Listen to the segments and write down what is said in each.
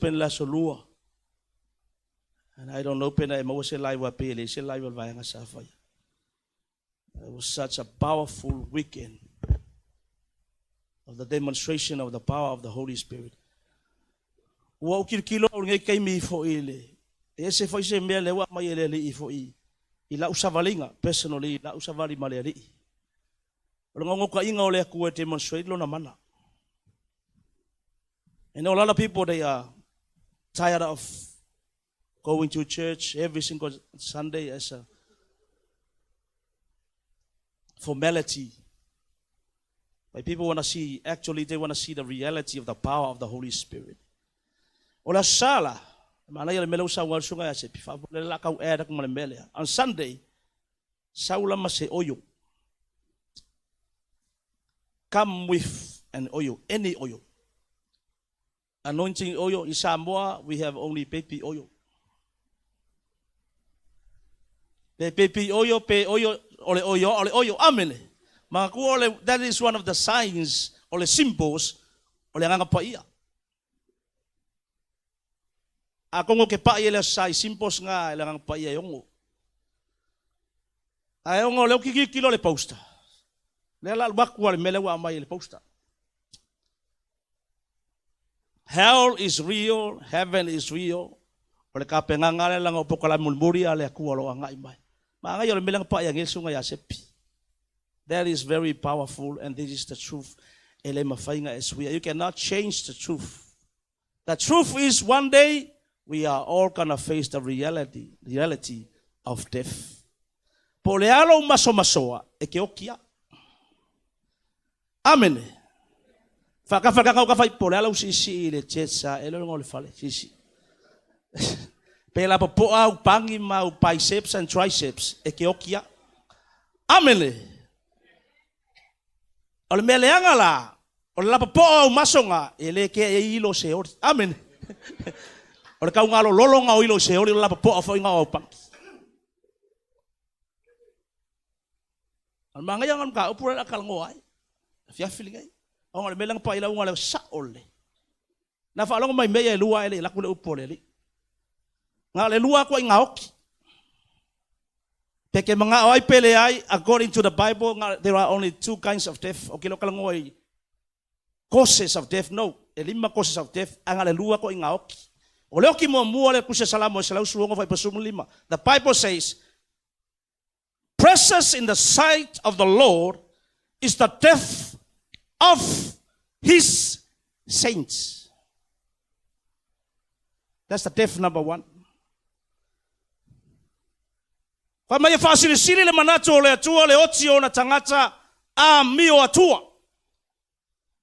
Open le aso lua. And I don't know pena e maua se live a pe le se live o le vaega sa faia. It was such a powerful weekend of the demonstration of the power of the Holy Spirit. Ua ou kilokilo au lenei taimi foi i le e ese foi se mea lea ua aumai e le Alii foi i lau savaliga, personally, i lau savali ma le Alii. O le gaogaotaiga o le Atua e demonstrate Lona mana. And a lot of people, they are tired of going to church every single Sunday as a formality. But people want to see, actually they want to see the reality of the power of the Holy Spirit. O le sala, manaia le mea lea ua saunoa ai le susuga ia Sepi, faamolemole la tau add atu ma le mea lea. On Sunday, sau la ma se oil. Come with an oil, any oil. Anointing oil, in Samoa we have only baby oil. Pe baby oil, pe oil, o le oil, o le oil, amene. Manatua o le, that is one of the signs, o le symbols, o le agaga paia. Atonu ke pai e le aso sa i symbols na e le agaga paia e ono. Ae ona o lea ou te tilotilo i le poster, lea la alu atu lava i le mea lea ua aumai e le poster. Hell is real, heaven is real. O le tapenaga lea leaga o polokalame mulimuli a le Atua o lo o agai mai. Manaia o le mea lea na pai ane ai le susuga ia Sepi. That is very powerful and this is the truth. E le mafai ona e suia. You cannot change the truth. The truth is one day we are all gonna face the reality, reality of death. Po o le a lou masomasoa, e te oti a. Amene. Faakafa le tagata fai po o le a lau siisii i le church a e le o le fale siisii. Pe la popoa au pani ma au biceps and triceps e te oti a. Amene. O le mea leaga la, o le lapopoa o au maso na, e le kea ai ilo o Seoli. Amene. O le tauga lololo na o ilo o Seoli, o le lapopoa foi na o au pani. O le manaia lena o le mataupu lea o le a talanoa ai, afiafi lenei. Ona o le mea lea na pai i lau igoa, sao lelei. Na faalogo mai mea ia e lua ae le i alu atu le upu a le Alii. Na o le lua atu ai gaoti. Pe ke manao ai pe leai, according to the Bible, there are only two kinds of death. Ou te le o talanoa i causes of death, no. E lima causes of death, ae na o le lua atu ai gaoti. O le oti muamua lea Tusi a Salamo e 116 fuaiupu 15. The Bible says, Precious in the sight of the Lord is the death of his saints. That's the death number one. Fai mai e faasilisili le manatu o le Atua le oti o ona tagata amio Atua.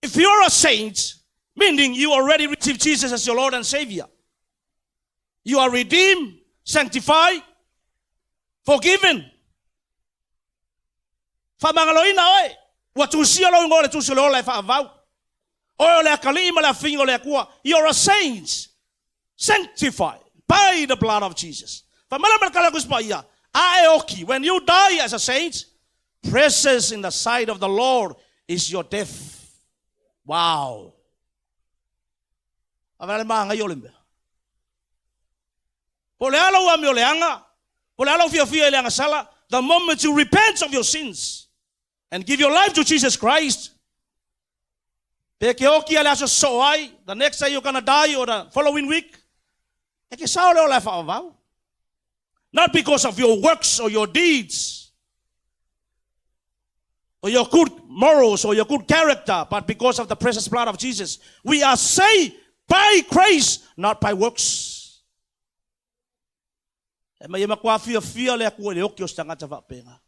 If you're a saint, meaning you already received Jesus as your Lord and Savior, you are redeemed, sanctified, forgiven. Faamagaloina oe, ua tusia lou igoa i le tusi o le ola e faavavau. Oe o le atalii ma le afafine o le Atua. You're a saint, sanctified by the blood of Jesus. Fai mai la ma le tala a le Tusi Paia, a e oti, when you die as a saint, precious in the sight of the Lord is your death. Wow! A le manaia o le mea. Po o le a lou amioleaga, po o le a lou fiafia i le agasala, the moment you repent of your sins and give your life to Jesus Christ, pe ke oti a le aso sosoo ai, the next day you're gonna die or the following week, e ke sao le ola e faavavau. Not because of your works or your deeds or your good morals or your good character, but because of the precious blood of Jesus. We are saved by grace, not by works. E mai e matua fiafia le Atua i le oti o se tagata faapena.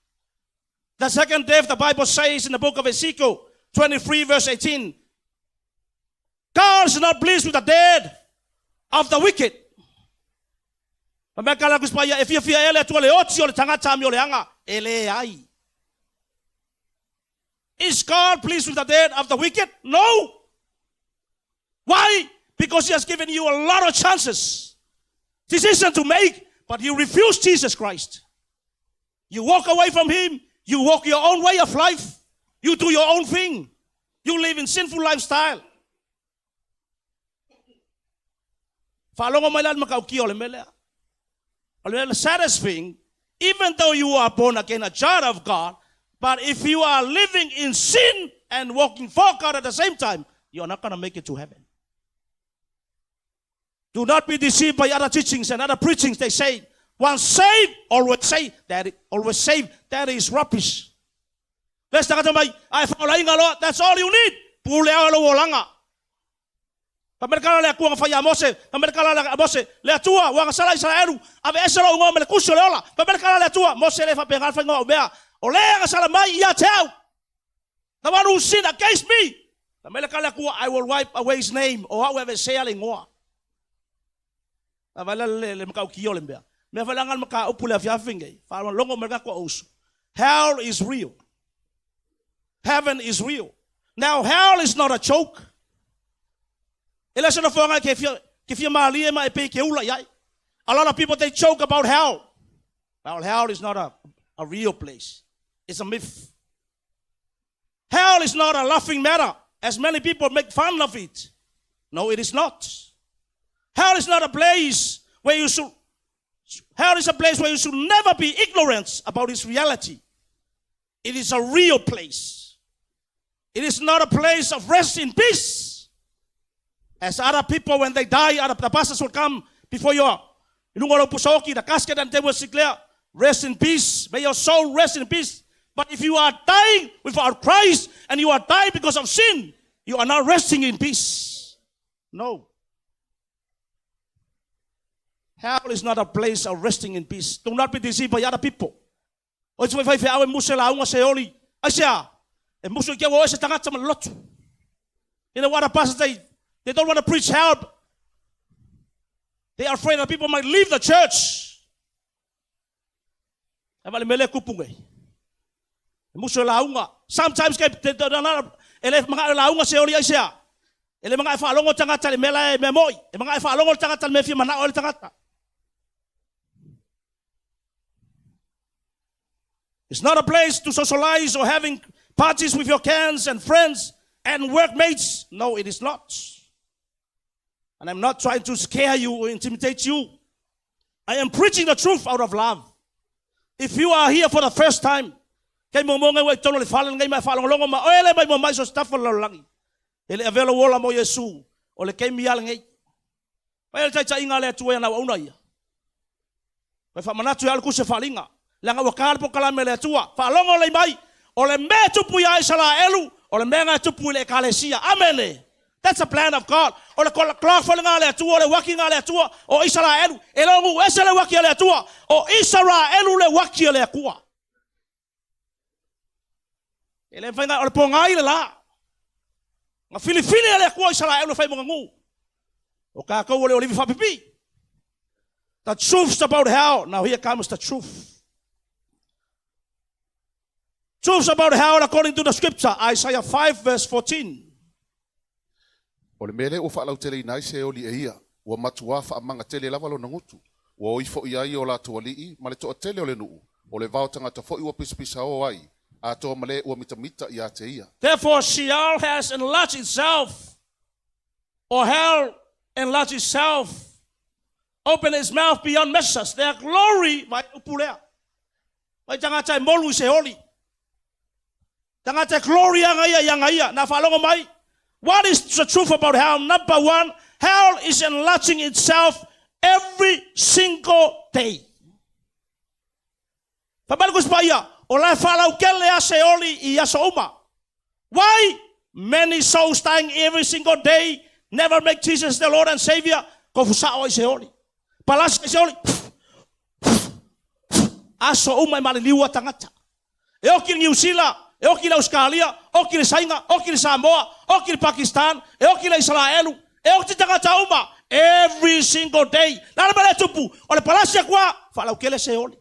The second death, the Bible says in the book of Ezekiel 23 verse 18, God is not pleased with the dead of the wicked. Fai mai ka Tusi Paia, e fiafia ea le Atua le oti o le tagata amio leaga? E leai. Is God pleased with the dead of the wicked? No. Why? Because he has given you a lot of chances, decision to make, but you refuse Jesus Christ. You walk away from him, you walk your own way of life, you do your own thing, you live in sinful lifestyle. Faalogo mai la i le matautia o le mea lea. O le mea, the saddest thing, even though you are born again a child of God, but if you are living in sin and walking for God at the same time, you are not going to make it to heaven. Do not be deceived by other teachings and other preachings. They say, once saved, always saved. That always saved. That is rubbish. Le isi tagata mai, a e faaolaina loa, that's all you need. Pule au e lou olaga. Fai mai le tala a le Atua na fai ia Mose, fai mai le tala a Mose, Le Atua, ua agasala Isaraelu, aveese lou igoa mai le tusi o le ola. Fai mai le tala a le Atua, Mose e le faapena le faiga o au mea, o le agasala mai ia te au. The one who sin against me. Fai mai le tala a le Atua, I will wipe away his name, o au e aveesea le igoa. Vaai la le matautia o le mea. Mea foi leaga le mataupu i le afiafi nei, faalogologo mai le tatou auuso. Hell is real. Heaven is real. Now hell is not a joke. E le o se nofoaga e ke fia, ke fia malie ma e pei ke ula i ai. A lot of people they joke about hell. Well, hell is not a, a real place. It's a myth. Hell is not a laughing matter, as many people make fun of it. No, it is not. Hell is not a place where you should Hell is a place where you should never be ignorant about its reality. It is a real place. It is not a place of rest in peace. As other people, when they die, other, the pastors will come before you. I luga o lou pusaoki, the casket, and they will declare, rest in peace. May your soul rest in peace. But if you are dying without Christ and you are dying because of sin, you are not resting in peace. No. Hell is not a place of resting in peace. Do not be deceived by other people. O isi foi faifeau e musu e lauga Seoli. Aisea? E musu i te ua o ese tagata ma le lotu. You know what a pastor they, they don't want to preach hell. They are afraid that people might leave the church. E vale mele kupu nei. E musu e lauga. Sometimes ke te te e le manga e lauga Seoli aisea. E le manga e whaalongo tangata le mea e mea moi. E manga e whaalongo tangata le mea fia manao e le tangata. It's not a place to socialize or having parties with your cans and friends and workmates. No, it is not. And I'm not trying to scare you or intimidate you. I am preaching the truth out of love. If you are here for the first time, kei mo mo ngai wai tonu le fale ngai mai whaalongolongo ma oele mai mo mai so staff o le lalolagi. E le avea lou ola mo Iesu, o le keimi a lenei. Pai le taitaiga a le Atua i ana auauna ia. Pai faamanatu ia le tusi o Faaaliga, leaga ua ta le polokalame a le Atua. Faalogo lelei mai, o le mea e tupu ia Isaraelu, o le mea lena e tupu i le Ekalesia. Amene! That's the plan of God. O le clock foi lena a le Atua, o le uaki lena a le Atua, o Isaraelu. E le o nuu ese le uaki a le Atua, o Isaraelu le uaki a le Atua. E le mafai o le pogai le la. Na filifili e le Atua Isaraelu e fai mo na nuu. O tātou o le olivi whaapipi. The truths about hell. Now here comes the truth. Truths about hell according to the scripture. Isaiah 5 verse 14. O le mea lea ua faalauteleina ai Seoli e ia, ua matuā faamaga tele lava lona gutu. Ua oi foi ai o latou alii ma le toatele o le nuu, o le vao tagata foi ua pisapisaō ai, atoa ma le ua mitamita ia te ia. Therefore Sheol has enlarged itself, or hell enlarged itself, opened its mouth beyond measure. Their glory, vai upu lea. Vai tagata e molu i Seoli. Tagata e glory aga ia i aga ia. Nā faalogo mai. What is the truth about hell? Number one, hell is enlarging itself every single day. Fai mai le Tusi Paia, o la e faalautele a Seoli i aso uma. Why? Many souls dying every single day never make Jesus the Lord and Savior. Kofu sao ai Seoli. Palasi ai Seoli. Aso uma e maliliu a tagata. E oki le Niu Sila, e oki le Ausekalia, oki le Saina, oki le Samoa, oki le Pakistan, e oki le Isaraelu, e oki tagata uma. Every single day. Le a le mea lea e tupu? O le palasi atu lava, faalautele Seoli.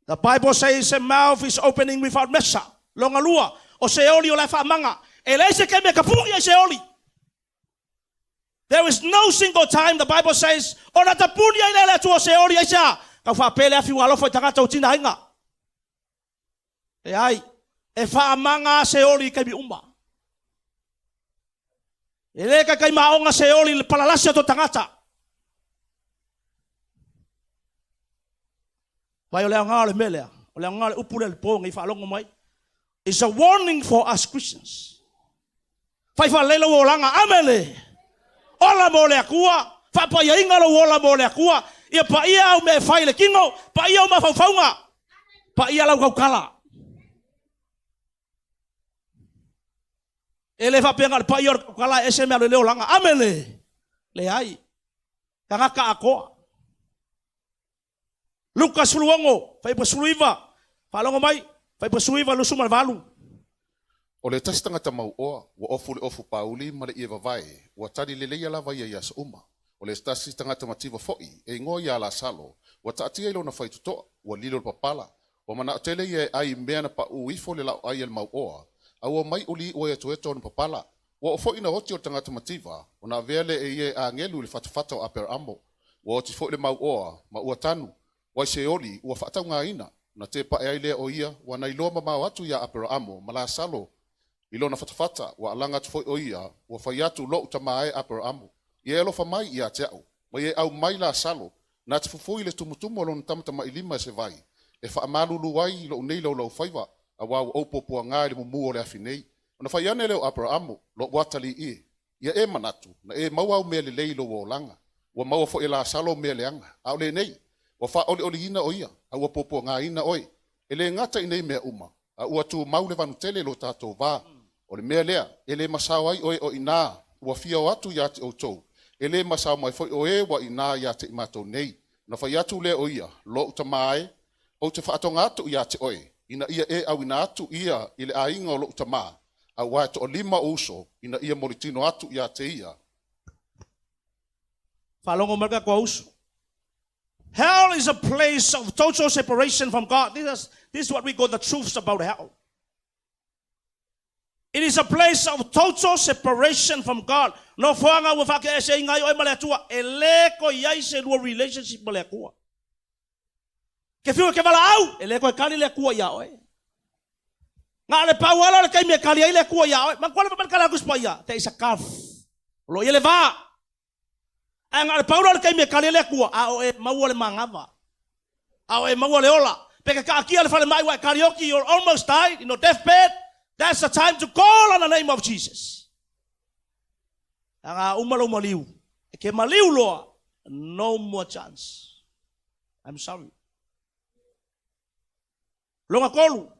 The Bible says a mouth is opening without measure. Longa lua, o Seoli o la e faamaga. E leai se taimi e tapuni ai Seoli. There is no single time the Bible says ona tapuni ai lea le Atua o Seoli aisea? Tau faapea le afi ua alofa i tagata o tina aiga. Leai, e faamaga a Seoli i taimi uma. E le kaikaimaoga Seoli i le palalasi o to tagata. Vai o le aoga o le mea lea, o le aoga o le upu lea i le po nei faalogo mai. It's a warning for us Christians. Fai faalelei lou olaga, amene. Ola mo le Atua, faapaiaina lou ola mo le Atua. Ia paia au mea e fai i le tino, paia au mafaufauga, paia lau tautala. E le faapea na o le paia o le tautala e ese me alu i le olaga. Amene. Leai. Tagata atoa. Luka 16, fuaiupu 19, faalogo mai, fuaiupu 19, 28. O le tasi tagata mauoa, ua ofu le ofu pauli ma le ie vavae, ua tali leleia lava ia i aso uma. O le tasi tagata mativa foi, e igoa ia Lasalo, ua taatia i lona faitotoa, ua lilo le papala. Ua manao tele ia e ai i mea na paū ifo i le laoai a le mauoa, a ua omai uli iu ai etoeto ona papala. Ua oo foi ina oti o le tagata mativa, ona avea lea e ia e agelu i le fatafata o Aperaamo. Ua oti foi le mauoa, ma ua tanu, ua i Seoli, ua faataugaina. Ona tepae ai lea o ia, ua na iloa mamao atu iā Aperaamo ma Lasalo i lona fatafata, ua alaga atu foi o ia, ua fai atu, Lo'u tamā e Aperaamo, ia e alofa mai ia te a'u, ma ia e aumai Lasalo, na te fufui i le tumutumu o lona tamatamailima i se vai, e faamalulu ai i lo'u nei laulaufaiva, auā ua ou puapuagā i le mumū o le afi nei. Ona fai ane lea o Aperaamo, Lo'u atalii e, ia e manatu, na e maua au mea lelei i lou olaga, ua maua foi e Lasalo mea leaga, a o lenei, ua faaolioliina o ia, a ua puapuagaina oe. E le gata i nei mea uma, a ua tumau le vanu tele i lo tatou va. O le mea lea, e le masao ai o e o i ina, ua fia o atu ia te outou, e le masao mai foi o e ua i ina ia te i matou nei. Ona fai atu lea o ia, Lo'u tamā e, ou te faatoga atu ia te oe, ina ia e auina atu ia i le aiga o lo'u tamā, auā e toalima o'u uso, ina ia molitino atu ia te ia. Faalogo mai le tatou uso. Hell is a place of total separation from God. This is what we call the truths about hell. It is a place of total separation from God. Nofoaga ua faakeeseina ai oe ma le Atua. E le toe i ai se lua relationship ma le Atua. Ke fiu e ke valaau, e le toe kali le Atua iā oe. Na o le pau lava lea o le taimi e kali ai le Atua iā oe. Manatua le fai mai le kala a le Tusi Paia, there is a gulf. O lo o i ai le va. Ae na o le pau lea o le taimi e kali ai le Atua, a o e maua le manava. A o e maua le ola. Pe ke taatia i le falemai ua e karaoke, you're almost died, in your death bed, that's the time to call on the name of Jesus. Leaga a uma lou maliu, e ke maliu loa, no more chance. I'm sorry. Lona tolu,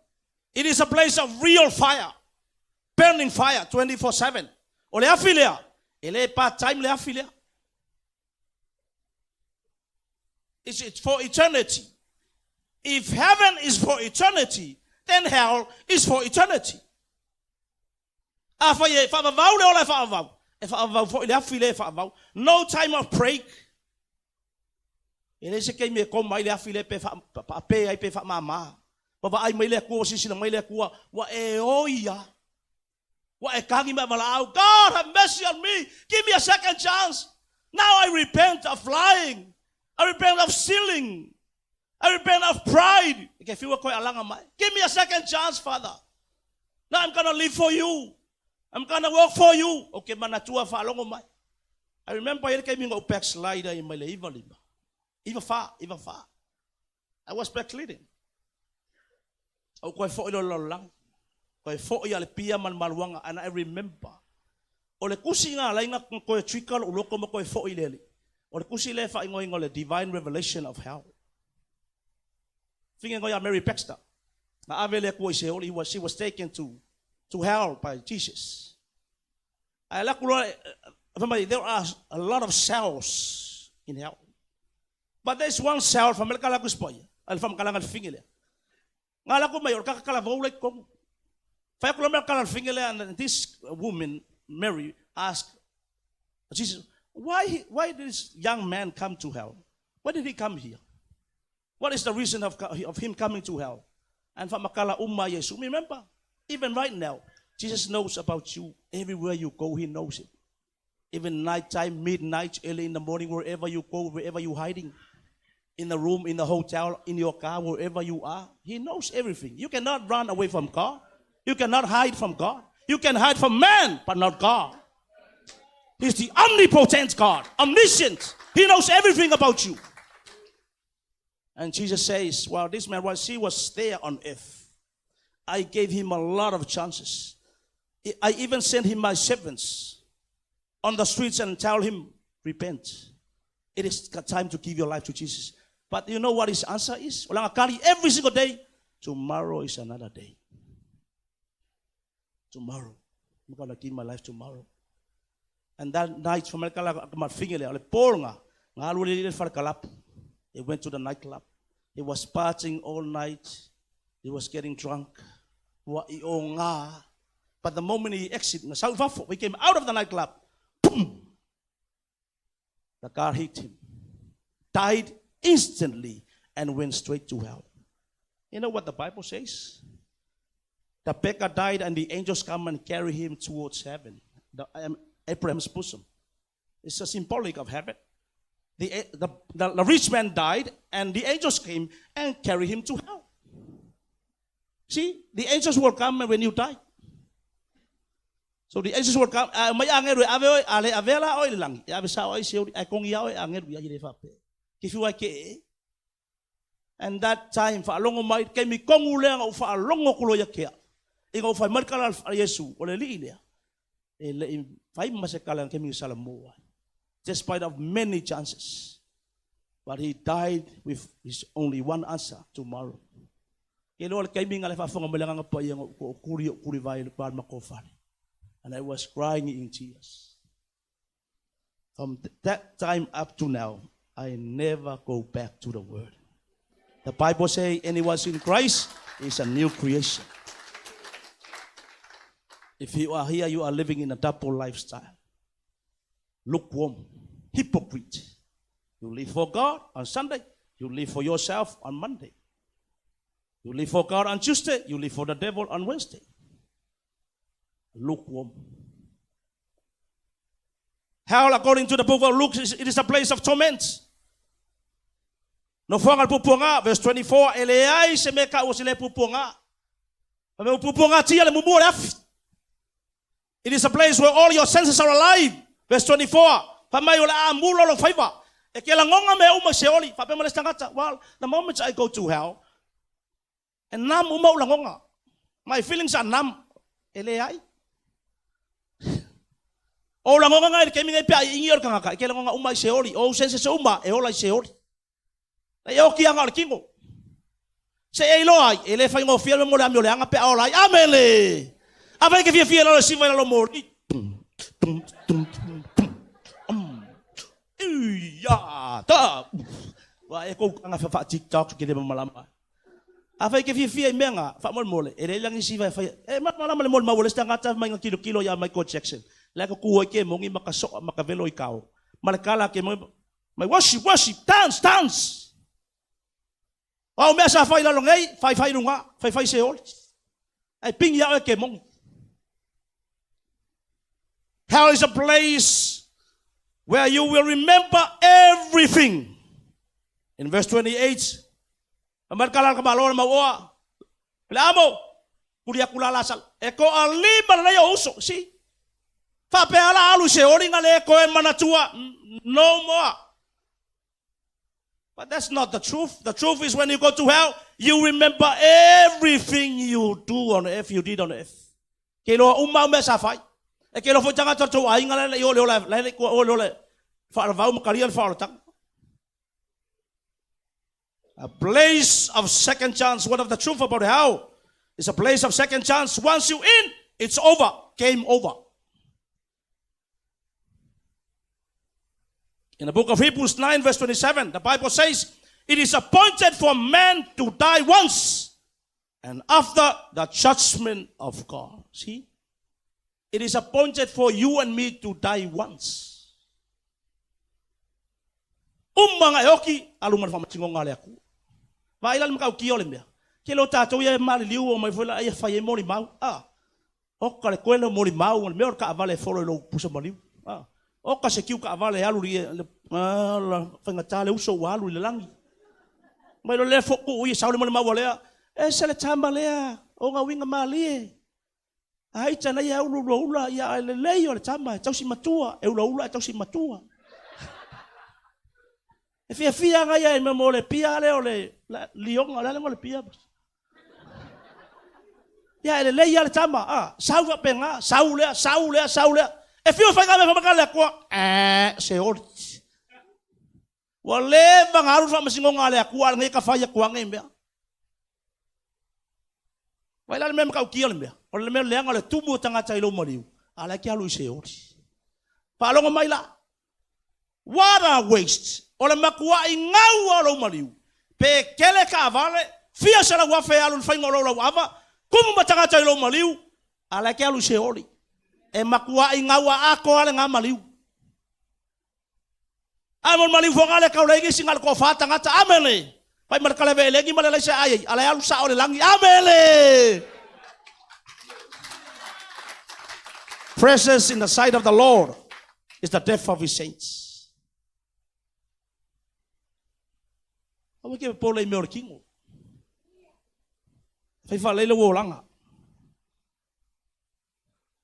it is a place of real fire, burning fire 24/7. O le afi lea, e le part time le afi lea. It's for eternity. If heaven is for eternity, then hell is for eternity. Afai e faavavau le ola e faavavau, e faavavau foi le afi lea e faavavau. No time of break. E leai se taimi e koma ai le afi lea pe faape ai pe faamama. Ua vaai mai le Atua, ua silasila mai le Atua, ua e oi lava. Ua e tagi ma e valaau, God have mercy on me, give me a second chance. Now I repent of lying, I repent of stealing, I repent of pride. E ke fiu e koe alaga mai. Give me a second chance, Father. Now I'm gonna live for you. I'm gonna work for you. Ou te manatua faalogo mai. I remember i le taimi na ou backslide ai mai le 95. 94, 94. I was backsliding. Ou toe foi loa i le lalolagi. Toe foi ia Alepia ma le maluaga. And I remember, o le tusi na alai na toe trigger lou loto ma toe foi i le Alii. O le tusi lea e faaigoaina o le Divine Revelation of Hell. Finga ia Mary Baxter. Na ave le Atua i Seoli. She was taken to hell by Jesus. Ae alu atu loa, fai mai, there are a lot of cells in hell. But there is one cell, fai mai le kala Tusi Paia, ai le faamatalaga i le fafine lea. Na alu atu mai, o le tagata talavou la i totonu. Fai atu loa le kala a le fafine lea, and this woman, Mary, asked Jesus, why did this young man come to hell? Why did he come here? What is the reason of him coming to hell? And faamatala uma Iesu. Remember, even right now, Jesus knows about you. Everywhere you go, he knows it. Even night time, midnight, early in the morning, wherever you go, wherever you're hiding, in the room, in the hotel, in your car, wherever you are, he knows everything. You cannot run away from God. You cannot hide from God. You can hide from man, but not God. He's the omnipotent God, omniscient. He knows everything about you. And Jesus says, well, this man, while he was there on earth, I gave him a lot of chances. I even sent him my servants on the streets and tell him, repent. It is time to give your life to Jesus. But you know what his answer is? Every single day, tomorrow is another day. Tomorrow. I'm going to give my life tomorrow. And that night, he went to the nightclub. He was partying all night. He was getting drunk. But the moment he exited, he came out of the nightclub. Boom! The car hit him. Died instantly and went straight to hell. You know what the Bible says? The beggar died and the angels come and carry him towards heaven. The Abraham's bosom. It's a symbolic of heaven. The rich man died and the angels came and carry him to hell. See, the angels will come when you die. So the angels will come. Mai angeru ave oi ale avela oi langi. Ave sa oi se oi kongi oi angeru ia ile fape. Ki fiwa ke. And that time whaalongo mai ke mi kongu lea ngau whaalongo kulo ia kea. I ngau whai marikala a Yesu o le lii lea. E le i whai masekala ke mi sala moa. Despite of many chances. But he died with his only one answer, tomorrow. Ke loa le kaimi ngā le whaafonga mai langa pa ia ngau ko kuri o kuri vai le pāl makofale. And I was crying in tears. From that time up to now, I never go back to the world. The Bible says anyone in Christ is a new creation. If you are here, you are living in a double lifestyle. Lukewarm, hypocrite. You live for God on Sunday, you live for yourself on Monday. You live for God on Tuesday, you live for the devil on Wednesday. Lukewarm. Hell, according to the book of Luke, it is a place of torment. No fuanga le pupuanga, verse 24, e le ai se me ka o se le pupuanga. Pa me pupuanga tia le mumu le afi. It is a place where all your senses are alive. Verse 24, pa mai o le a mulo lo faiva. E ke la ngonga me uma se oli, fa pe ma le stangata. Well, the moment I go to hell, and nam uma ula ngonga. My feelings are numb. E le ai. O la ngonga ngai ke mi ngai pe ai ingi o kangaka. E ke la ngonga uma i se oli. O senses uma e ola i se oli. E o ki anga o le kingo. Se e iloa ai, e le whai ngō fia mo le ami o le anga pe aola ai. Amele! A whai ke fia fia lalo siva i lalo mōri. Tum, tum, tum, tum, tum. Ia, ta. Wa e kou anga wha TikTok ke le mamalama. A whai ke fia fia i mea ngā, wha mole mole, e le langi siva e whai. E malama le mole mawale stangata mai ngā kilo kilo ia Michael Jackson. Le ka kuhoi ke mongi maka soa maka velo i kao. Ma le kala ke mongi, mai worship, worship, dance, dance. Au mea sa whai lalo ngei, whai whai runga, whai whai se oli. Ai pingi au e ke mongi. Hell is a place where you will remember everything. In verse 28, Amarkala ka malo ma oa. Le amo, kuri aku la sal. E ko alima le yo uso, si. Fa pe ala alu se ori ngale ko e manatua. No more. But that's not the truth. The truth is when you go to hell, you remember everything you do on earth, you did on earth. Ke loa uma me sa fai. E ke loa foi tangata tau ainga le le le le le ko le le whaaravau makaria le whaoratanga. A place of second chance. One of the truth about hell is a place of second chance. Once you in, it's over. Game over. In the book of Hebrews 9 verse 27, the Bible says, it is appointed for man to die once, and after the judgment of God. See? It is appointed for you and me to die once. Umma nga e oki, alu mana whamatingo ngā le aku. Wa ila le makau ki o le mea. Ke lo tātou ia e mali liu o mai foi la ia whai e mori mau. Ah. Oka le koe le mori mau, le mea o ka avale e folo i lo pusa maliu. Ah. Oka se kiu ka avale e alu li le la whaingatā le uso ua alu i le langi. Mai lo le foku ui e saule mo le mau alea. E se le tama lea, o ngā winga malie. Aita na ia ulu ula ula ia a lelei o le tama e tausi matua, e ula ula e tausi matua. E fiafia aga ia i mea mo le pia lea o le lioga, o le a le igoa o le pia? Ia e lelei lava le tama, a, sau faapena, sau lea, sau lea, sau lea. E fiu e fai mea fai mai le Atua, seoli. Ua leva ona alu le faamasinoga a le Atua, a o lenei e ta fai atu lava nei mea. Vaai la le mea matautia o le mea, o le mea leaga o le tumu o tagata i lou maliu, a o la e te alu i Seoli. Faalogo mai la, what a waste! O le matuai gau lava o lou maliu, pe tele taavale, fia 100,000 e alu i le faiga o lou lauava, tumu ma tagata i lou maliu, a o la e te alu i Seoli. E matuai gau atoa lava lena maliu. A mo le maliu foi lena lea tau leai nisi na o le toafa tagata. Amene! Fai ma le kaleve eleni ma le alaisa e ai ai, a o la e alu sao i le lagi. Amene! Precious in the sight of the Lord is the death of his saints. Aua e te popole i mea o le tino. Fai faalelei lou olaga.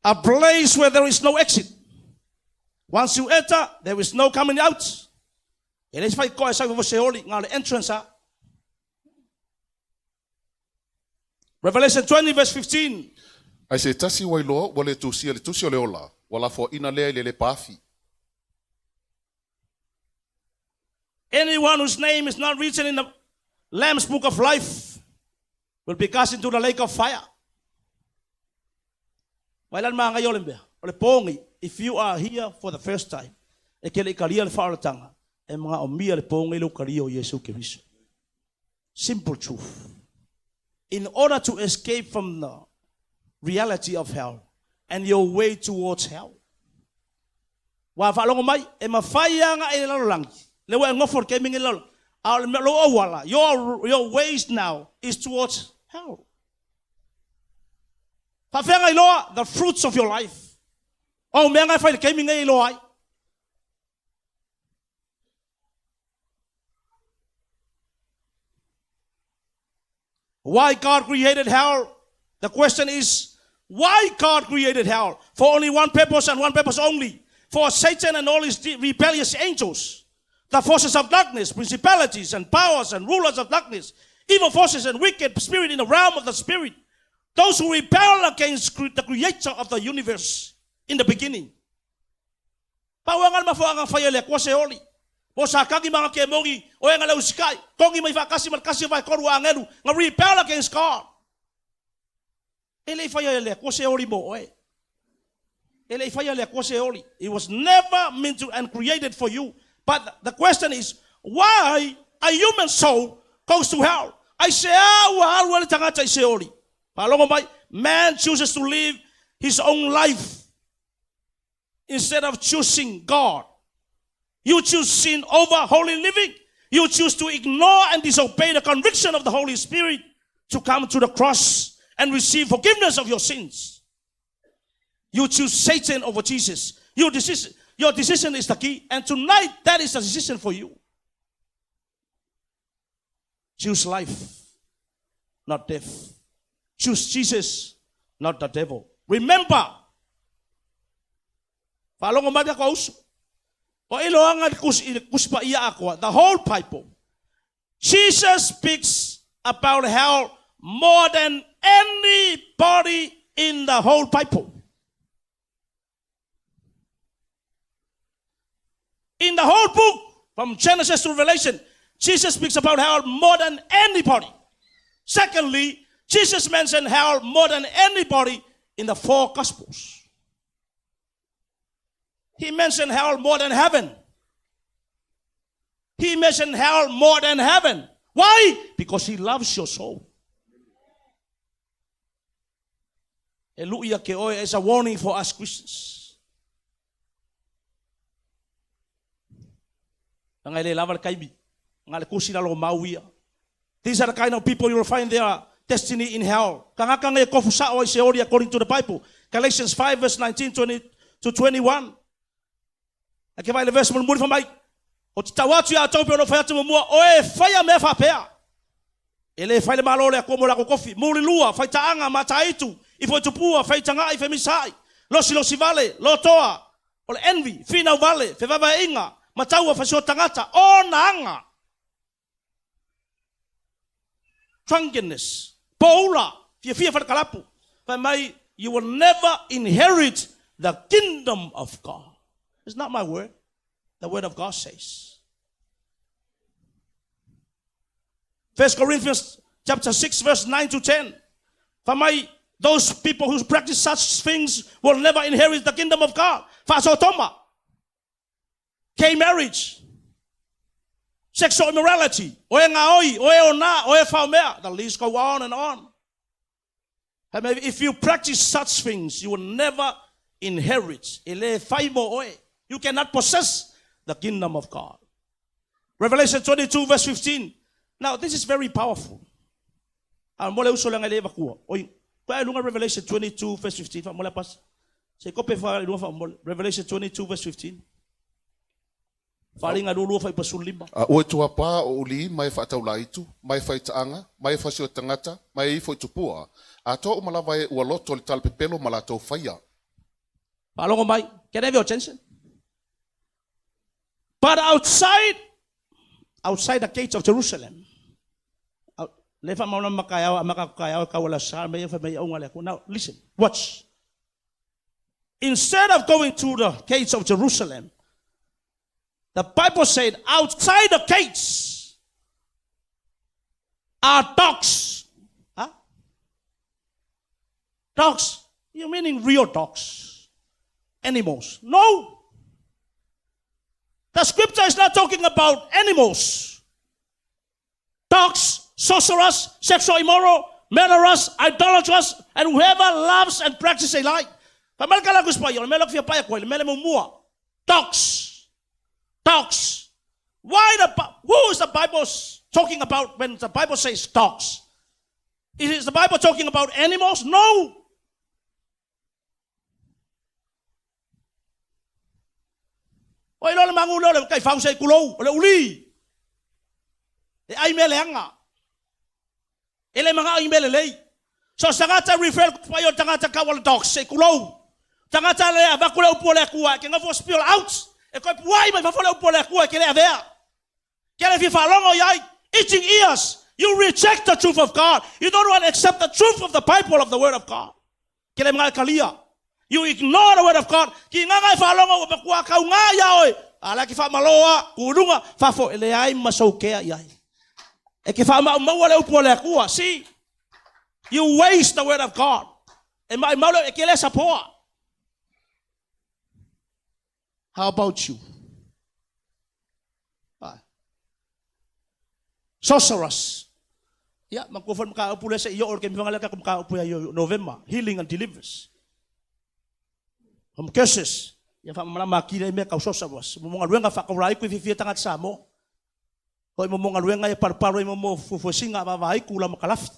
A place where there is no exit. Once you enter, there is no coming out. E leai se faitotoa e sau i fafo Seoli, na o le entrance lava. Revelation 20 verse 15. Ae se tasi ua iloa ua le tusia i le tusi o le ola, ua lafoaina lea i le lepa afi. Anyone whose name is not written in the Lamb's book of life will be cast into the lake of fire. Vaai la le manaia o le mea, o le po nei, if you are here for the first time, e te le i talia le faaolataga, e manaomia le po nei lou talia o Iesu Keriso. Simple truth. In order to escape from the reality of hell and your way towards hell. Ua faalogo mai, e mafai lava ona e i le lalolagi, lea ua e nofo i le taimi lenei i le lalolagi, a o le mea, lou auala, your ways now is towards hell. Faafeagai loa the fruits of your life. O au mea na e fai i le taimi lenei e iloa ai. Why God created hell? The question is, why God created hell? For only one purpose and one purpose only. For Satan and all his rebellious angels, the forces of darkness, principalities and powers and rulers of darkness, evil forces and wicked spirit in the realm of the spirit, those who rebel against the creator of the universe in the beginning. Pau aga le mafuaaga na faia e le Atua Seoli, mo Satani ma ana kemoni, o e na le usikai, togi mai faatasi ma le tasi o vaetolu o agelu, na rebel against God. E le i faia e le Atua Seoli mo oe. E le i faia e le Atua Seoli. It was never meant to and created for you. But the question is, why a human soul goes to hell? Aisea ua alu ai le tagata i Seoli? Faalogo mai, man chooses to live his own life instead of choosing God. You choose sin over holy living. You choose to ignore and disobey the conviction of the Holy Spirit to come to the cross and receive forgiveness of your sins. You choose Satan over Jesus. Your decision, your decision is the key. And tonight, that is the decision for you. Choose life, not death. Choose Jesus, not the devil. Remember, faalogo mai le uso. O iloaga i le Tusi Paia atoa, the whole Bible. Jesus speaks about hell more than anybody in the whole Bible. In the whole book, from Genesis to Revelation, Jesus speaks about hell more than anybody. Secondly, Jesus mentioned hell more than anybody in the four Gospels. He mentioned hell more than heaven. He mentioned hell more than heaven. Why? Because he loves your soul. E luʻi ia te oe as a warning for us Christians. Leaga e le lava le taimi. Na o le tusi lalo o mau ia. These are the kind of people you will find their destiny in hell. Tagata nei e tofu sao ai Seoli according to the Bible. Galatians 5 verse 19 20 to 21. A ke vaai le verse mulimuli fai mai, O te tau atu ia outou pei ona ou fai atu muamua, o e faia mea faapea. E le fai le Malo o le Atua mo latou tofi. Mulilua, faitaaga, mataitu, Ifo i tupua, feitagaʻi, femisaʻi, losilosi vale, lotoa, o le envy, finau vale, fevavaeʻiga, ma taua fasio tagata, onaga. Drunkenness, poula, fiafia falekalapu. Fai mai, you will never inherit the kingdom of God. It's not my word. The word of God says. 1 Corinthians chapter 6 verse 9 to 10. Fai mai, those people who practice such things will never inherit the kingdom of God. Faasotoma, gay marriage, sexual immorality, o e gaoi, o e ona, o e faomea. The list go on and on. And maybe if you practice such things, you will never inherit. E le fai mo oe. You cannot possess the kingdom of God. Revelation 22 verse 15. Now, this is very powerful. A mo le uso le ngai le vakua. Oi, ko ai lunga Revelation 22 verse 15 fa mo le pas. Se kope fa lunga fa mo Revelation 22 verse 15. Faaaliga 22 fa 15. A ua tuapā o ulī ma e faataulaitu, ma e faitaaga, ma e fasio tagata, ma e ifo i tupua, atoa uma lava e ua loto le talapepelo ma latou faia. Faalogo mai, can I have your attention? But outside, outside the gates of Jerusalem, le fa mauna makaeao a maka kaeao ka wala sa me fa me unga le. Now listen, watch. Instead of going to the gates of Jerusalem, the Bible said outside the gates are dogs. Huh? Dogs. You meaning real dogs? Animals? No. The scripture is not talking about animals. Dogs, sorcerers, sexual immoral, murderers, idolaters, and whoever loves and practices a lie. Fa mai le kala kuspa yo, me lok fia pa ko, me le mua. Dogs. Dogs. Why the who is the Bible talking about when the Bible says dogs? Is the Bible talking about animals? No. O iloa le magu lea o le taifau se i tulou, o le uli. E ai mea leaga. E le manao i mea lelei. So se tagata refer ku pai o tagata kau o le dogs se i tulou. Tagata le avatu le upu o le Atua e ke nofo spill out. E koe puai mai fafo le upu o le Atua e ke le avea. Ke le fia faalogo i ai. Itching ears. You reject the truth of God. You don't want to accept the truth of the Bible of the Word of God. Ke le mga kalia. You ignore the Word of God. Ki nganga e faalogo ua makua kau ngā ia oe. A la ki whaamaloa, kurunga, fafo e le ai ma saukea i ai. E ke whaamau le upu o le Atua. See, you waste the Word of God. E mai mau le e ke le sapoa. How about you? Sorcerers. Ya, makuha maka upu le se iyo or ke mifanga le ka maka upu ya iyo November, healing and deliverance. From curses. Ya fa mala makile me ka sorcerers. Mo nga luenga fa ka rai ku fifi tanga sa mo. Hoi mo nga luenga e parparo mo mo fufusinga va vai ku la makalafi.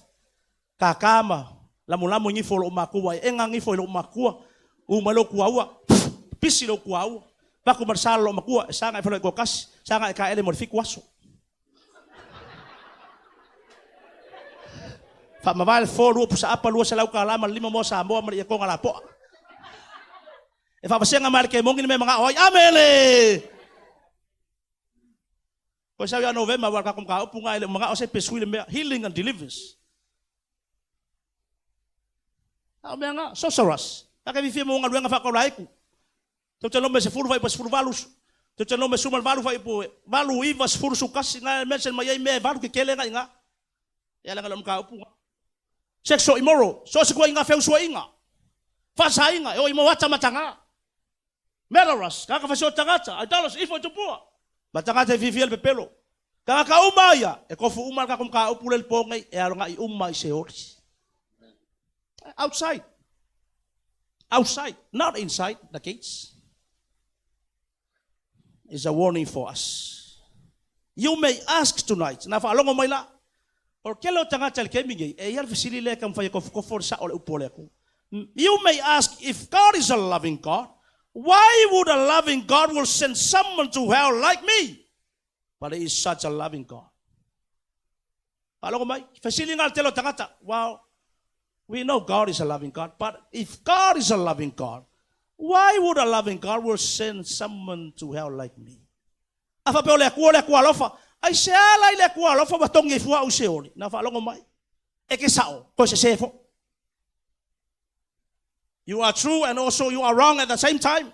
Ka kama lamu lamu ngi fo lo makua e nga ngi fo lo makua. U malo ku aua. Pisi lo ku aua. Paku marsalo lo makua sanga e fo lo ko kasi, sanga e ka ele mo fiku aso. Fa mavale fo lua pusa apa lua selau ka lama lima mo sa mo ma ia konga la poa. E fa pasenga mal ke mongi me mga oi amele. Ko sa ya November wa ka kom ka upu ngai le mga o se pesui le mea healing and deliverance. A mea nga sorcerers. Ka ke fi mo nga luenga fa ko laiku. Tau te nome se furu fai pa se furu valu. Tau te nome sumal valu fai po valu iva se furu sukasi nga mention mai ai me valu ke kele nga inga. Ya la nga ka upu. Sexual immoral. So se ko inga feu sua inga. Fasa inga e o imo wata matanga. Murderers, kaka fasio tagata, idolaters, ifo tupua. Matangata e fifi el pepelo. Kaka ka uma ia, e kofu uma ka kom ka upu le pongai e aronga i uma i se ori. Outside. Outside, not inside the gates. Is a warning for us. You may ask tonight, na whaalongo mai la, o ke leo tagata le kemi ngei, e ia le fesili le ka mwhai kofu kofu sa o le upu o le aku. You may ask, if God is a loving God, why would a loving God will send someone to hell like me? But he is such a loving God. Whaalongo mai, fesili ngā le tele o tagata, wow. We know God is a loving God, but if God is a loving God, why would a loving God will send someone to hell like me? A faapea o le Atua o le Atua alofa, aisea la i le Atua alofa ua togi ai fua au i Seoli? Na faalogo mai. E ke sao, toe sesē foi. You are true and also you are wrong at the same time.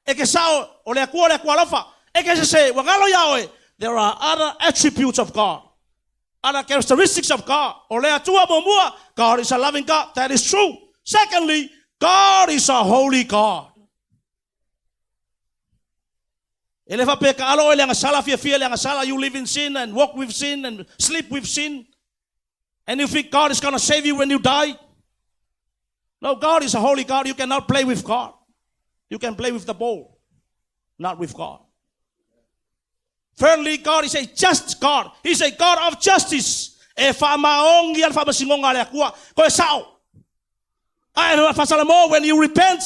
E ke sao, o le Atua o le Atua alofa, e ke sesē, ua galo iā oe. There are other attributes of God, other characteristics of God. O le Atua muamua, God is a loving God. That is true. Secondly, God is a holy God. E le faapea e taalo oe i le agasala, fiafia i le agasala, you live in sin and walk with sin and sleep with sin. And you think God is going to save you when you die? No, God is a holy God. You cannot play with God. You can play with the ball, not with God. Thirdly, God is a just God. He's a God of justice. E faamaoni le faamasinoga a le Atua. Koe sao. Ae faasalamo, when you repent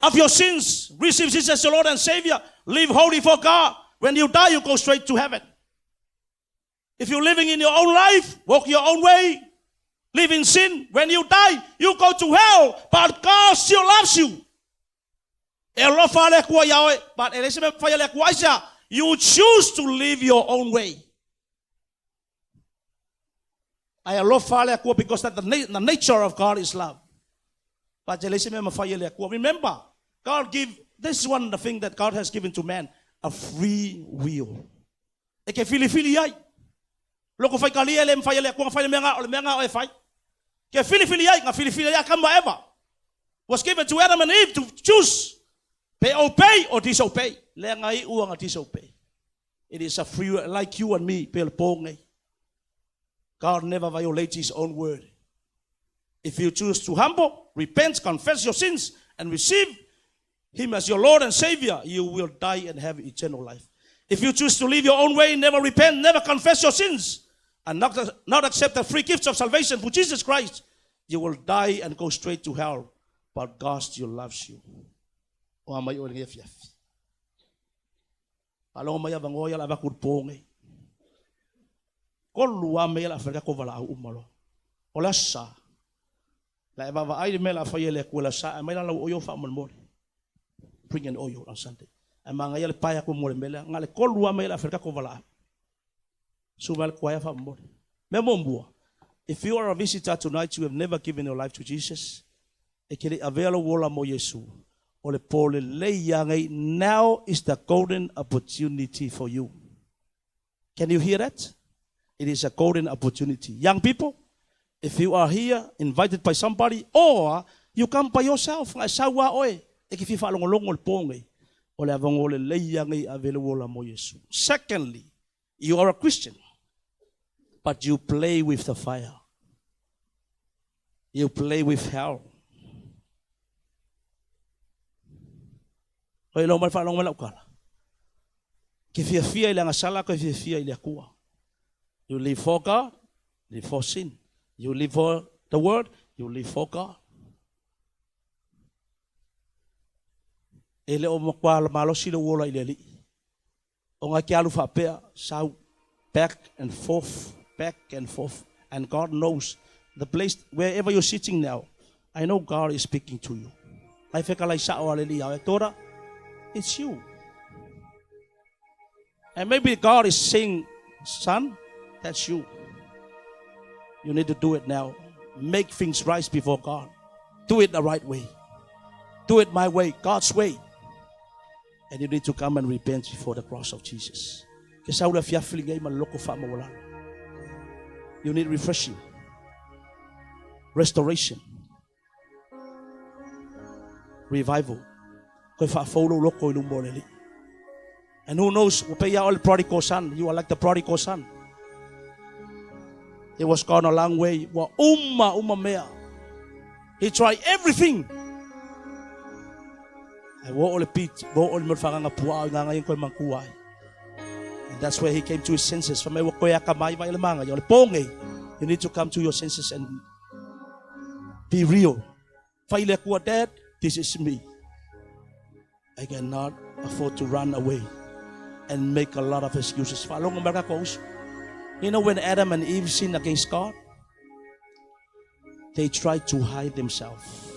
of your sins, receive Jesus as your Lord and Savior, live holy for God. When you die, you go straight to heaven. If you're living in your own life, walk your own way, live in sin, when you die, you go to hell, but God still loves you. E alofa le Atua iā oe, but e leai se mea e mafai e le Atua aisea? You choose to live your own way. Ae alofa le Atua because that the nature of God is love. But e leai se mea e mafai e le Atua. Remember, God give, this is one of the things that God has given to man, a free will. E ke filifili ai. Loko faikalia e le mafai e le Atua na fai le mea nga, o le mea nga oe e fai. Ke filifili ai, na filifili ai Akama ma Eva. Was given to Adam and Eve to choose. Pe obey or disobey. Lea nga iu nga disobey. It is a free will, like you and me, pe le pō nei. God never violates his own word. If you choose to humble, repent, confess your sins, and receive him as your Lord and Savior, you will die and have eternal life. If you choose to live your own way, never repent, never confess your sins, and not accept the free gifts of salvation through Jesus Christ, you will die and go straight to hell. But God still loves you. O a mai oe i lenei afiafi. Faalogo mai avanoa ia o le a avatu i le po nei. Tolu lava mea ia o le a fai ai le tatou valaau uma loa. O le Aso Sa, la e vaavaai i le mea o le a fai e le Atua i le Aso Sa, aumai la lau oil faamolemole. Bring an oil on Sunday. Ae manaia le pae atu mo le mea lea. Na o le tolu lava mea ia o le a fai ai le tatou valaau. Susu mai le choir faamolemole. Mea muamua, if you are a visitor tonight, you have never given your life to Jesus, e te le i avea lou ola mo Iesu, o le po lelei ia nei, now is the golden opportunity for you. Can you hear that? It is a golden opportunity. Young people, if you are here invited by somebody or you come by yourself, nga e sau lava oe, e te fia faalogologo i le po nei, o le avanoa lelei ia nei e ave lou ola mo Iesu. Secondly, you are a Christian, but you play with the fire. You play with hell. Oi lo mai faalogo mai lau tala. Ke fiafia i le agasala, koe fiafia i le Atua. You live for God, live for sin. You live for the world, you live for God. E le o matua malosi lou ola i le Alii. Ona e te alu faapea, sau back and forth, back and forth. And God knows the place, wherever you're sitting now, I know God is speaking to you. Mai fekalai sao a le Alii ia oe, Daughter, it's you. And maybe God is saying, Son, that's you. You need to do it now. Make things right before God. Do it the right way. Do it my way, God's way. And you need to come and repent before the cross of Jesus. Ke sau le afiafi lenei ma le loko faamaualalo. You need refreshing. Restoration. Revival. Koe faafou lou loko i luma o le Alii. And who knows, ua pei lava oe le prodigal son. You are like the prodigal son. He was gone a long way. Ua uma, uma mea. He tried everything. Ae ua oo le pit, ua oo le mea o le fagaga puaa i gaga ia na toe manatua ai. And that's where he came to his senses. Fai mai ua toe atamai vai le magaia. O le po nei, you need to come to your senses and be real. Fai le Atua, Dad, this is me. I cannot afford to run away and make a lot of excuses. Faalogo mai le tatou uso. You know when Adam and Eve sinned against God? They try to hide themselves.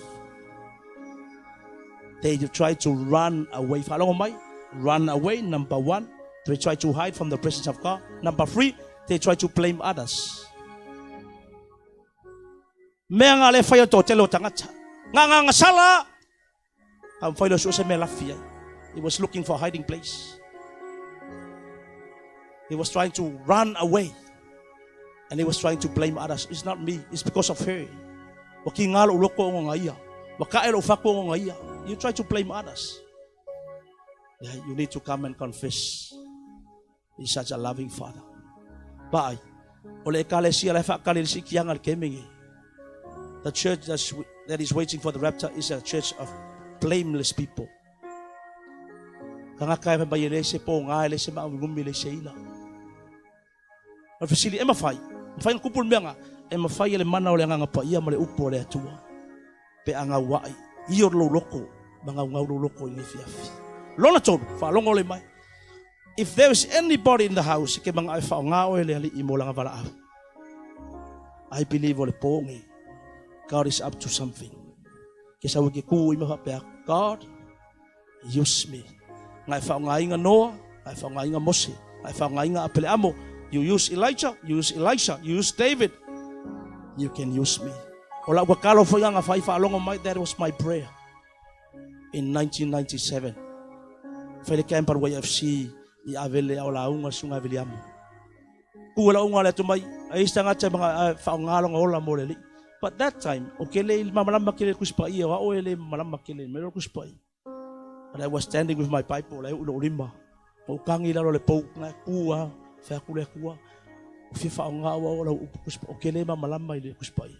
They try to run away. Faalogo mai. Run away, number one. They try to hide from the presence of God. Number three, they try to blame others. Mea nga le fai o toatele o tagata. Nga nga nga sala. A mawhai lo se mea lafi ai. He was looking for a hiding place. He was trying to run away. And he was trying to blame others. It's not me. It's because of her. Wa ki ngalo loko o nga ia. Wa ka elo fako o nga ia. You try to blame others. Yeah, you need to come and confess. He's such a loving father. Bye. O le ekalesia le whaakali le sikianga le kemenge. The church that is waiting for the rapture is a church of blameless people. Ka ngaka e mai e le se po ngā e le se maa ngumi le se ila. O le fesili, e mawhai. Mawhai nga kupu le mea nga. E mawhai e le mana o le anganga pa ia ma le upu o le atua. Pe a ngau ai. I o lou loko. Ma ngau ngau lou loko i le fiafi. Lona tolu, whaalongo le mai. If there is anybody in the house ke manga e whaonga o e le ali i mo langa wala au. I believe o le pōngi. God is up to something. Ke sau ke ku i maha pea. God, use me. Ngai whaonga inga Noah, ngai whaonga inga Mose, ngai whaonga inga Apele Amo. You use Elijah, you use Elisha, you use David. You can use me. O la ua kalo fo ianga whai whaalongo mai, that was my prayer. In 1997. Whai le camper YFC i avele au la unga sunga Viliamu. Ku la unga le atu mai, ai isi tagata mga whaonga ola mo le li. But that time, o ke le mamalama ke le kuspa ia, wa o ele mamalama ke le melo kuspa ia. And I was standing with my Bible, le ulo lima. O kangi lalo le pau, nga kua, whea kule kua. O fia whaonga o la upu kuspa, o ke le mamalama i le kuspa ia.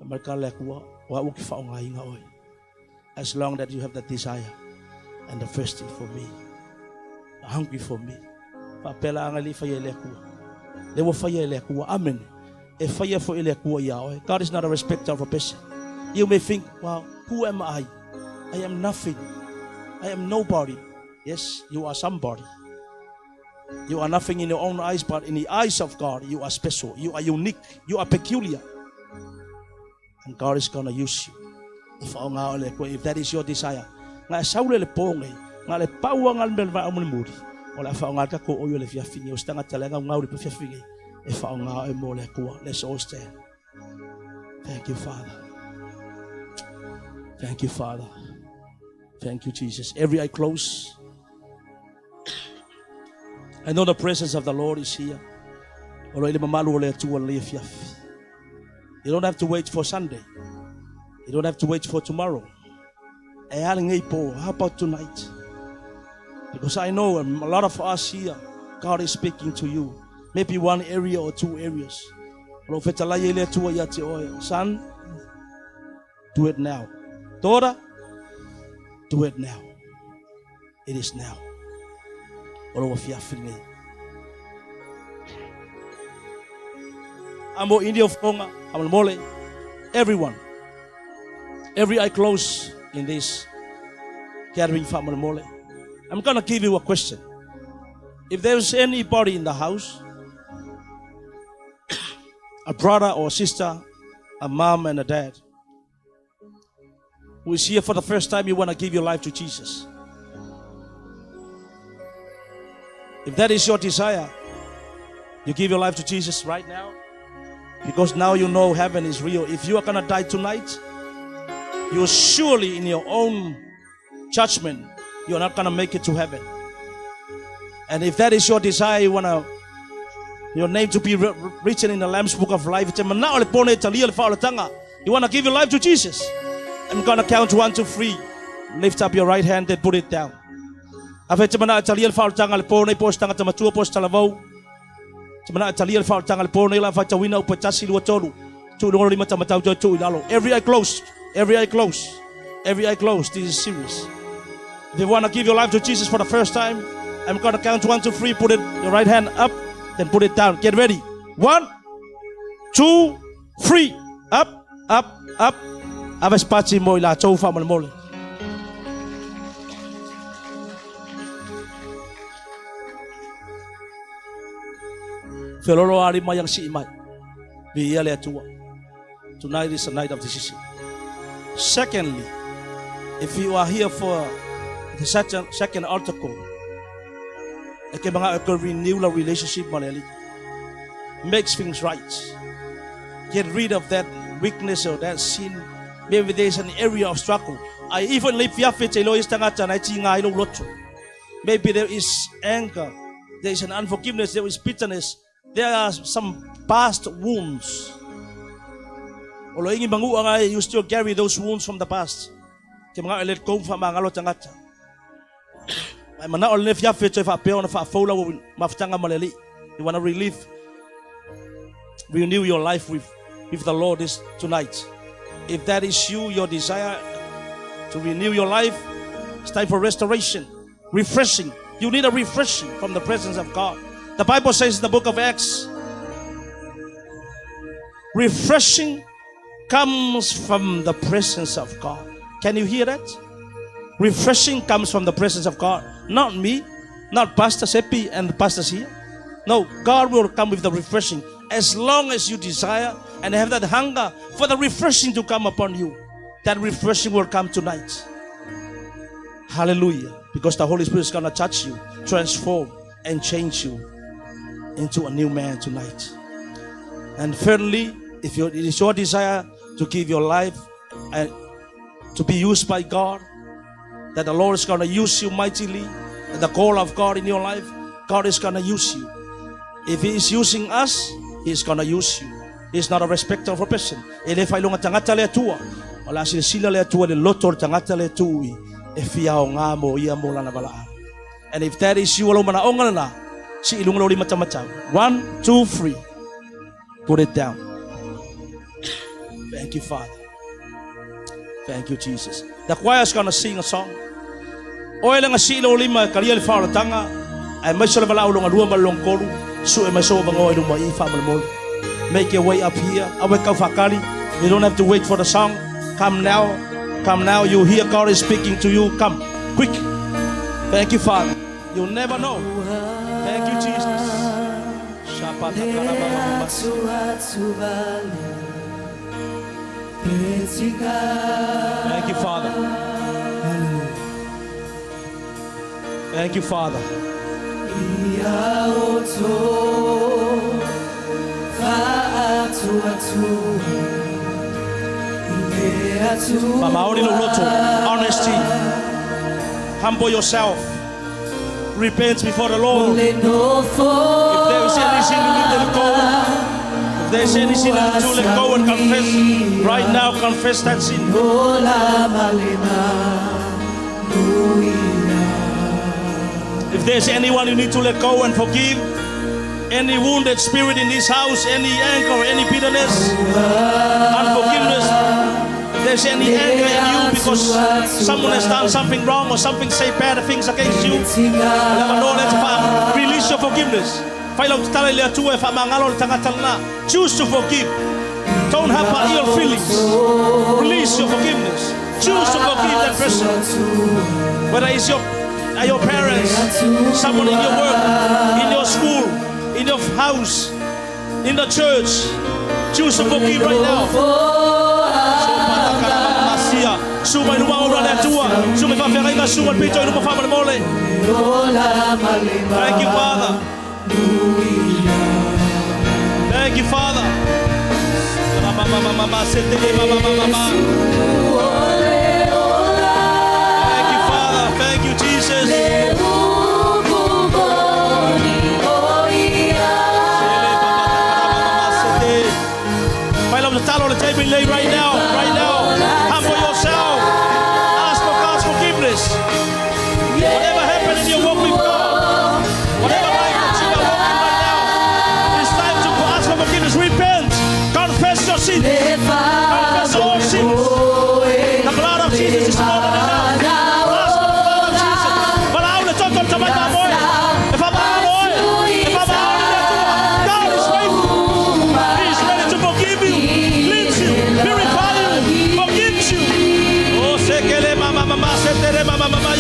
Marka le kua, o au ki whaonga inga oi. As long that you have the desire and the thirsty for me, the hungry for me. Whaapela anga li whaia le kua. Le wa whaia le kua. Amen. E whaia fo le kua ia oe. God is not a respecter of a person. You may think, well, who am I? I am nothing. I am nobody. Yes, you are somebody. You are nothing in your own eyes, but in the eyes of God, you are special. You are unique. You are peculiar. And God is going to use you. If that is your desire. Nga saule le ponge, nga le paua nga le va amuli muri. O la whaonga ka ko oyo le fiafingi, o stanga tale nga ngauri pa fiafingi. E whaonga e mo le kua. Let's all stand. Thank you, Father. Thank you, Father. Thank you, Jesus. Every eye closed. I know the presence of the Lord is here. You don't have to wait for Sunday. You don't have to wait for tomorrow. How about tonight? Because I know a lot of us here, God is speaking to you. Maybe one area or two areas. Son, do it now. Daughter, do it now. It is now. Amo India of Tonga, Mole, everyone, every eye closed in this gathering, family mole. I'm gonna give you a question. If there's anybody in the house, a brother or sister, a mom and a dad, who is here for the first time, you want to give your life to Jesus. If that is your desire, you give your life to Jesus right now. Because now you know heaven is real. If you are going to die tonight, you're surely in your own judgment, you're not going to make it to heaven. And if that is your desire, you want to your name to be written in the Lamb's Book of Life. You want to give your life to Jesus. I'm going to count 1, 2, 3. Lift up your right hand and put it down. Every eye closed. Every eye closed. Every eye closed. This is serious. If you want to give your life to Jesus for the first time, I'm going to count 1, 2, 3. Put it your right hand up, then put it down. Get ready. 1, 2, 3. Up, up, up. Ave spazi mo ila chou fa mo mole. Felolo ali mai ang si mai. Vi ia le atua. Tonight is a night of decision. Secondly, if you are here for the second article, e ke mga e renew the relationship ma le Alii. Makes things right. Get rid of that weakness or that sin. Maybe there's an area of struggle. I even live Maybe there is anger, there is an unforgiveness, there is bitterness, there are some past wounds. O lo ingi mangu anga you still carry those wounds from the past. Ke mga let go fa mangalo tangata. Ai mana o le fia fe fa pe ona fa fola mafutanga maleli. You want to relive, renew your life with the Lord this tonight. If that is you, your desire to renew your life, it's time for restoration, refreshing. You need a refreshing from the presence of God. The Bible says in the book of Acts, refreshing comes from the presence of God. Can you hear that? Refreshing comes from the presence of God. Not me, not Pastor Seppi and the pastors here. No, God will come with the refreshing as long as you desire and have that hunger for the refreshing to come upon you. That refreshing will come tonight. Hallelujah. Because the Holy Spirit is going to touch you, transform, and change you into a new man tonight. And thirdly, if it is your desire to give your life and to be used by God, that the Lord is going to use you mightily, and the call of God in your life, God is going to use you. If He is using us, He is going to use you. He is not a respecter of a person. E le whailonga tangata le atua. O la sila le atua le loto le tangata le tui. E fia o ngā mo ia mo lana wala. And if that is you, alo mana onga na, si ilunga lori mata. 1, 2, 3. Put it down. Thank you, Father. Thank you, Jesus. The choir is going to sing a song. O ele nga si ilo lima kalia le whaolatanga. Ai mai so le wala ulonga lua malong kolu. Su e mai so vango e luma i wha malamoli. Make your way up here. Awe kau whakari. You don't have to wait for the song. Come now. Come now. You hear God is speaking to you. Come. Quick. Thank you, Father. You'll never know. Thank you, Jesus. Thank you, Father. Thank you, Father. Honesty. Humble yourself. Repent before the Lord. If there is any sin you need to let go, if there is any sin you need to let go and confess, right now confess that sin. If there's anyone you need to let go and forgive, any wounded spirit in this house, any anger, any bitterness, unforgiveness, if there's any anger in you because someone has done something wrong or something say bad things against you, release your forgiveness. Choose to forgive. Don't have ill feelings. Release your forgiveness. Choose to forgive that person. Whether it's your parents, someone in your work, in your school, in your house, in the church. Choose to forgive right now. Thank you, Father. Thank you, Father. Thank you, Father. Thank you, Jesus. Right now, right now. Humble yourself. Ask for God's forgiveness. Whatever happened in your walk with God, whatever life that you are walking right now, it's time to ask for forgiveness. Repent. Confess your sins. Confess all sins. The blood of Jesus is more than enough. Ask for the blood of Jesus. God is faithful. He is ready to forgive you, cleanse you, purify you, forgive you. Oh, sekele mama mama setere mama mama.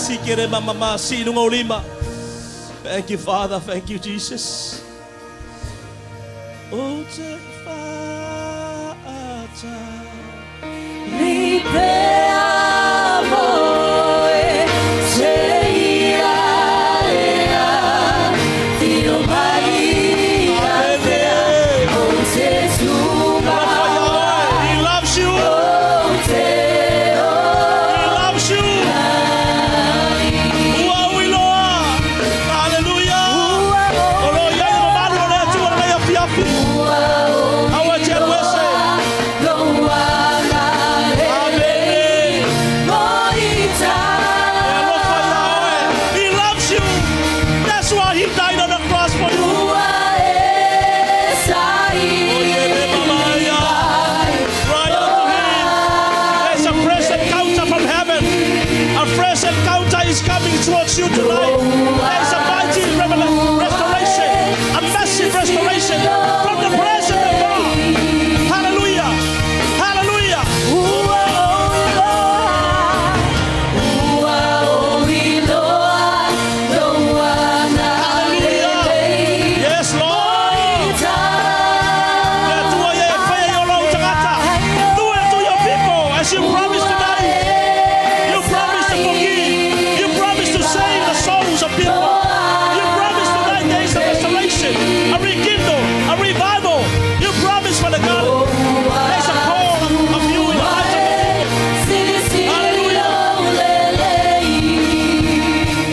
si kere mama ma si iluga o lima. Thank you, Father. Thank you, Jesus. O te whaata. Amen. He loves you. He loves you. Ua ui loa. Hallelujah. O lo iai mamalu o le Atua lenei afiafi. Aua e te alu ese. Amene. E alofa ia oe. He loves you. That's why he died on the cross for you. Oh, yeah, mama, yeah. Cry out to him. There's a fresh encounter from heaven. A fresh encounter is coming towards you tonight. There's a mighty restoration, a massive restoration from the presence of God. Hallelujah. Hallelujah. Hallelujah. Yes, Lord. Le Atua ia e faia i o lou tagata. Do it to your people as you promised tonight. You promised to forgive. You promised to save the souls of people. You promised tonight there is a restoration, a rekindle, a revival. You promised, Father God. There's a call of you in the lives of the people. Hallelujah.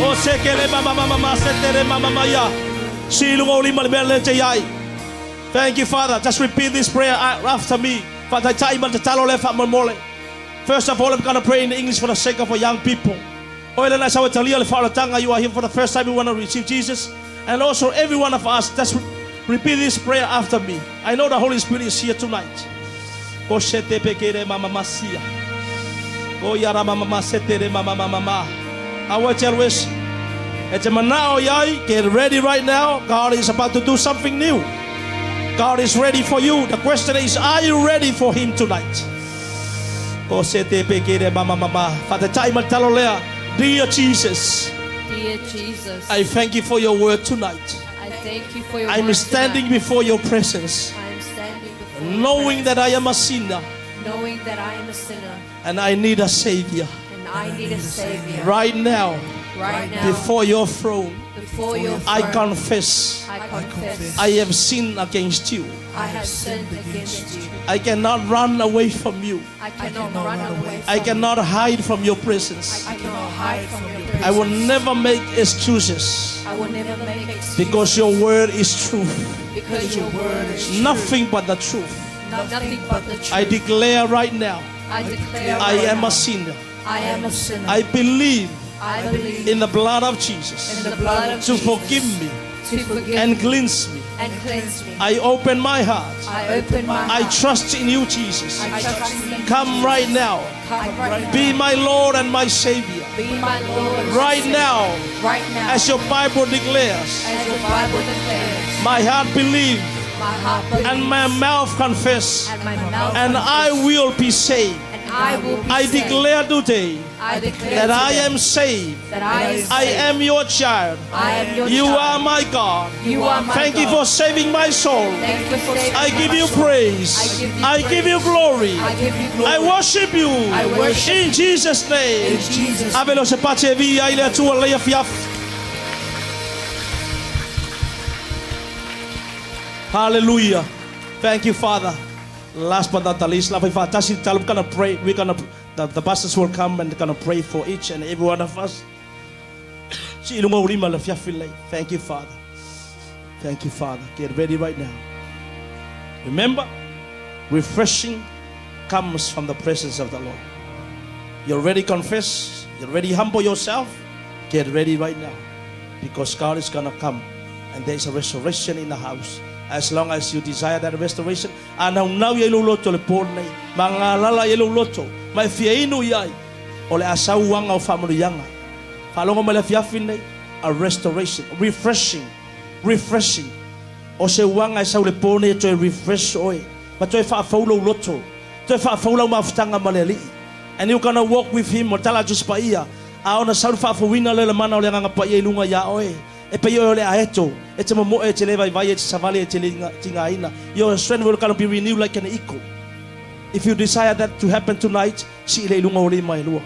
O se kere mama mama ma se tere mama maya. Si iluga o lima le mea le te iai. Thank you, Father. Just repeat this prayer after me. Faataitai ma le tatalo lea faamolemole. First of all, I'm going to pray in English for the sake of our young people. O ele na sawa talia le faaolataga, you are here for the first time, you want to receive Jesus. And also every one of us, just repeat this prayer after me. I know the Holy Spirit is here tonight. Ko se te pekere mama masia. Ko yara mama masetere mama mama ma. Aua te alu ese. E te manao iai, get ready right now. God is about to do something new. God is ready for you. The question is, are you ready for Him tonight? Ko se te pekere mama mama. Faataitai ma le tatalo lea. Dear Jesus, Dear Jesus, I thank you for your word tonight. I thank you for your I'm word standing tonight. before your presence, I am standing before your knowing that presence, I am a sinner knowing that I am a sinner and I need a Savior. and I need a savior. Right now, Right now, before your throne, before your I throne, confess I confess I have sinned against you. I have sinned against you. I cannot run away from you. I cannot run away I from you. cannot hide from your presence. I cannot hide from your presence. I will never make excuses I will never make excuses because your word is truth. because your word is true. Nothing but the truth. Nothing but the truth. I declare right now, I declare I right am now, a sinner. I am a sinner. I believe I believe in the blood of Jesus in the blood of to Jesus forgive me to forgive and me cleanse me. and cleanse me. I open my heart. I open my I heart. trust in you, Jesus. I trust in you. Come right now. Come right now. Be my Lord and my Savior. Be my Lord and my Right Savior. now, Right now. as your Bible declares, As your Bible declares, my heart believes my heart believes and my mouth confess, and my mouth and I confesses, will be saved. and I will be I saved. declare today I declare that I today am saved. that I am I saved. am your child. I am your You child. are my God. You are my Thank you God. for saving my soul. Thank you for saving I give my you soul. praise. I give you I give you praise. glory. I give you glory. I worship you. I worship In Jesus' name. In Jesus' Ave lo se pace via ile atua le afiafi. Hallelujah. Thank you, Father. Last but not the least, lava faatasi tatalo. We're gonna pray. We're gonna the pastors will come and they're gonna pray for each and every one of us. Si iluga o lima le afiafi lenei. Thank you, Father. Thank you, Father. Get ready right now. Remember, refreshing comes from the presence of the Lord. You already confess, you already humble yourself. Get ready right now because God is gonna come and there is a restoration in the house. As long as you desire that restoration, a naunau ia i lou loto le po lenei, magalala ia i lou loto, ma e fia inu i ai, o le a sau uaga o faamanuiaga. Faalogo mai le afiafi lenei, a restoration, refreshing, refreshing. O se uaga e sau le po lenei e toe refresh oe, ma toe faafou lou loto, toe faafou lau mafutaga ma le Alii. And you're gonna walk with him, o le tala a Tusi Paia. A ona sau le faafouina lea o le mana o le Agaga Paia i luga iā oe, e pei oe o le aeto, e te momoe, e te le vaivai, e te savali, e te le tigaina. Your strength will gonna be renewed like an eagle. If you desire that to happen tonight, sii lea i luga o lima e lua.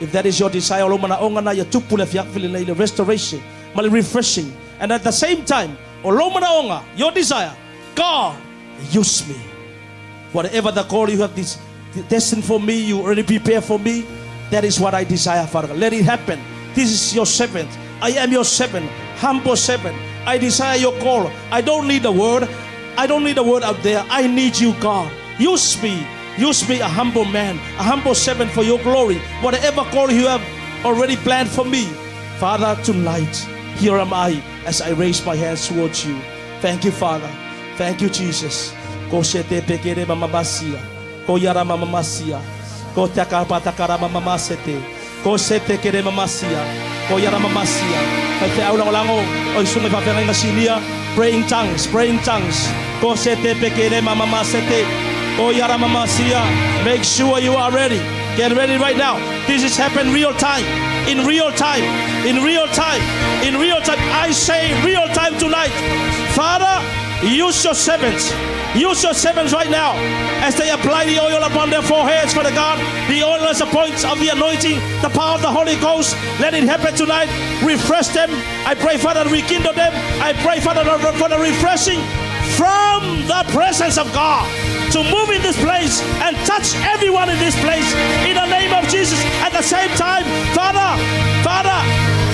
If that is your desire, o lou manaoga na ia tupu le afiafi lenei, le restoration ma le refreshing. And at the same time, o lou manaoga, your desire, God, use me. Whatever the call you have this destined for me, you already prepare for me, that is what I desire, Father. Let it happen. This is your servant. I am your servant, humble servant. I desire your call. I don't need the word. I don't need the word out there. I need you, God. Use me. Use me, a humble man, a humble servant for your glory. Whatever call you have already planned for me. Father, tonight, here am I as I raise my hands towards you. Thank you, Father. Thank you, Jesus. Ko se te pekere mamasia. Ko yara mamasia. Ko te akapatakara mamamasete. Ko se te kere mamasia. Ko yara mamasia. Faifeau lagolago o i susuga i faafeagaiga sinia. Pray in tongues, pray in tongues. Ko se te pekere mamamasete. Ko yara mamasia. Make sure you are ready. Get ready right now. This is happen real time. In real time. In real time. In real time. I say real time tonight. Father, use your servants. Use your servants right now as they apply the oil upon their foreheads, Father God. The oil is a point of the anointing, the power of the Holy Ghost. Let it happen tonight. Refresh them. I pray, Father, rekindle them. I pray, Father, for the refreshing from the presence of God to move in this place and touch everyone in this place in the name of Jesus. At the same time, Father, Father,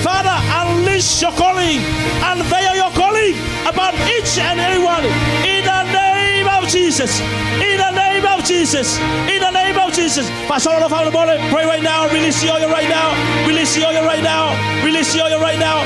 Father, unleash your calling, unveil your calling about each and everyone in the name of Jesus. In the name of Jesus. In the name of Jesus. Pastor pray right now. Release the oil right now. Release the oil right now. Release the oil right now.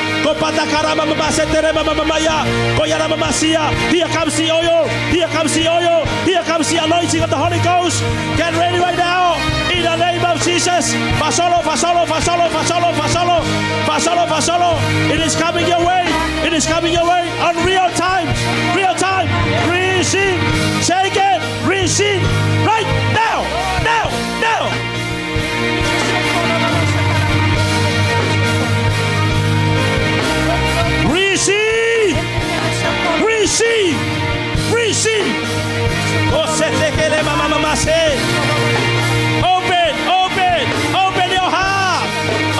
Here comes the oil. Here comes the oil. Here comes the anointing of the Holy Ghost. Get ready right now. In the name of Jesus. Fasolo, fasolo, fasolo, fasolo, fasolo, fasolo, fasolo. It is coming your way. It is coming your way on real time. Real time. Receive. Take it. Receive. Right now. Now. Now. Receive. Receive. Receive. Oh, Open, open, open your heart.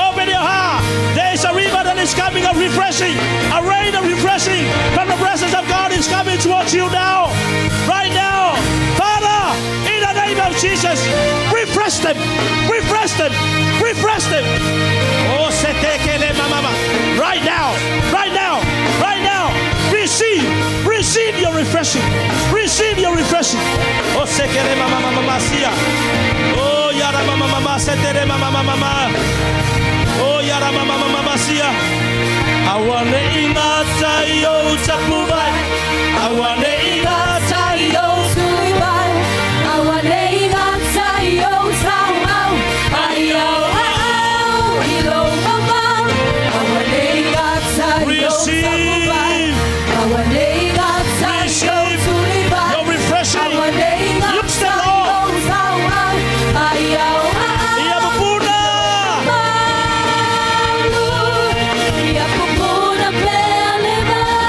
Open your heart. There is a river that is coming of refreshing. A rain of refreshing from the presence of God is coming towards you now. Right now. Father, in the name of Jesus, refresh them. Refresh them. Refresh them. Oh, right now. Right now. Right now. Receive. Receive your refreshing. Receive your refreshing. Oh, sekere mama mama sia. Oh, yara mama mama setere mama mama. Oh, yara mama mama sia. Awane inga yo tapubai. Awane inga yo tuibai. Awane inga yo tau ai au au ilo mama. Awane inga yo tapubai. Awane inga yo tuibai. Your refreshing. Awane inga Use the Lord. yo tau ai au au Ia pupuna. Ia pupuna pea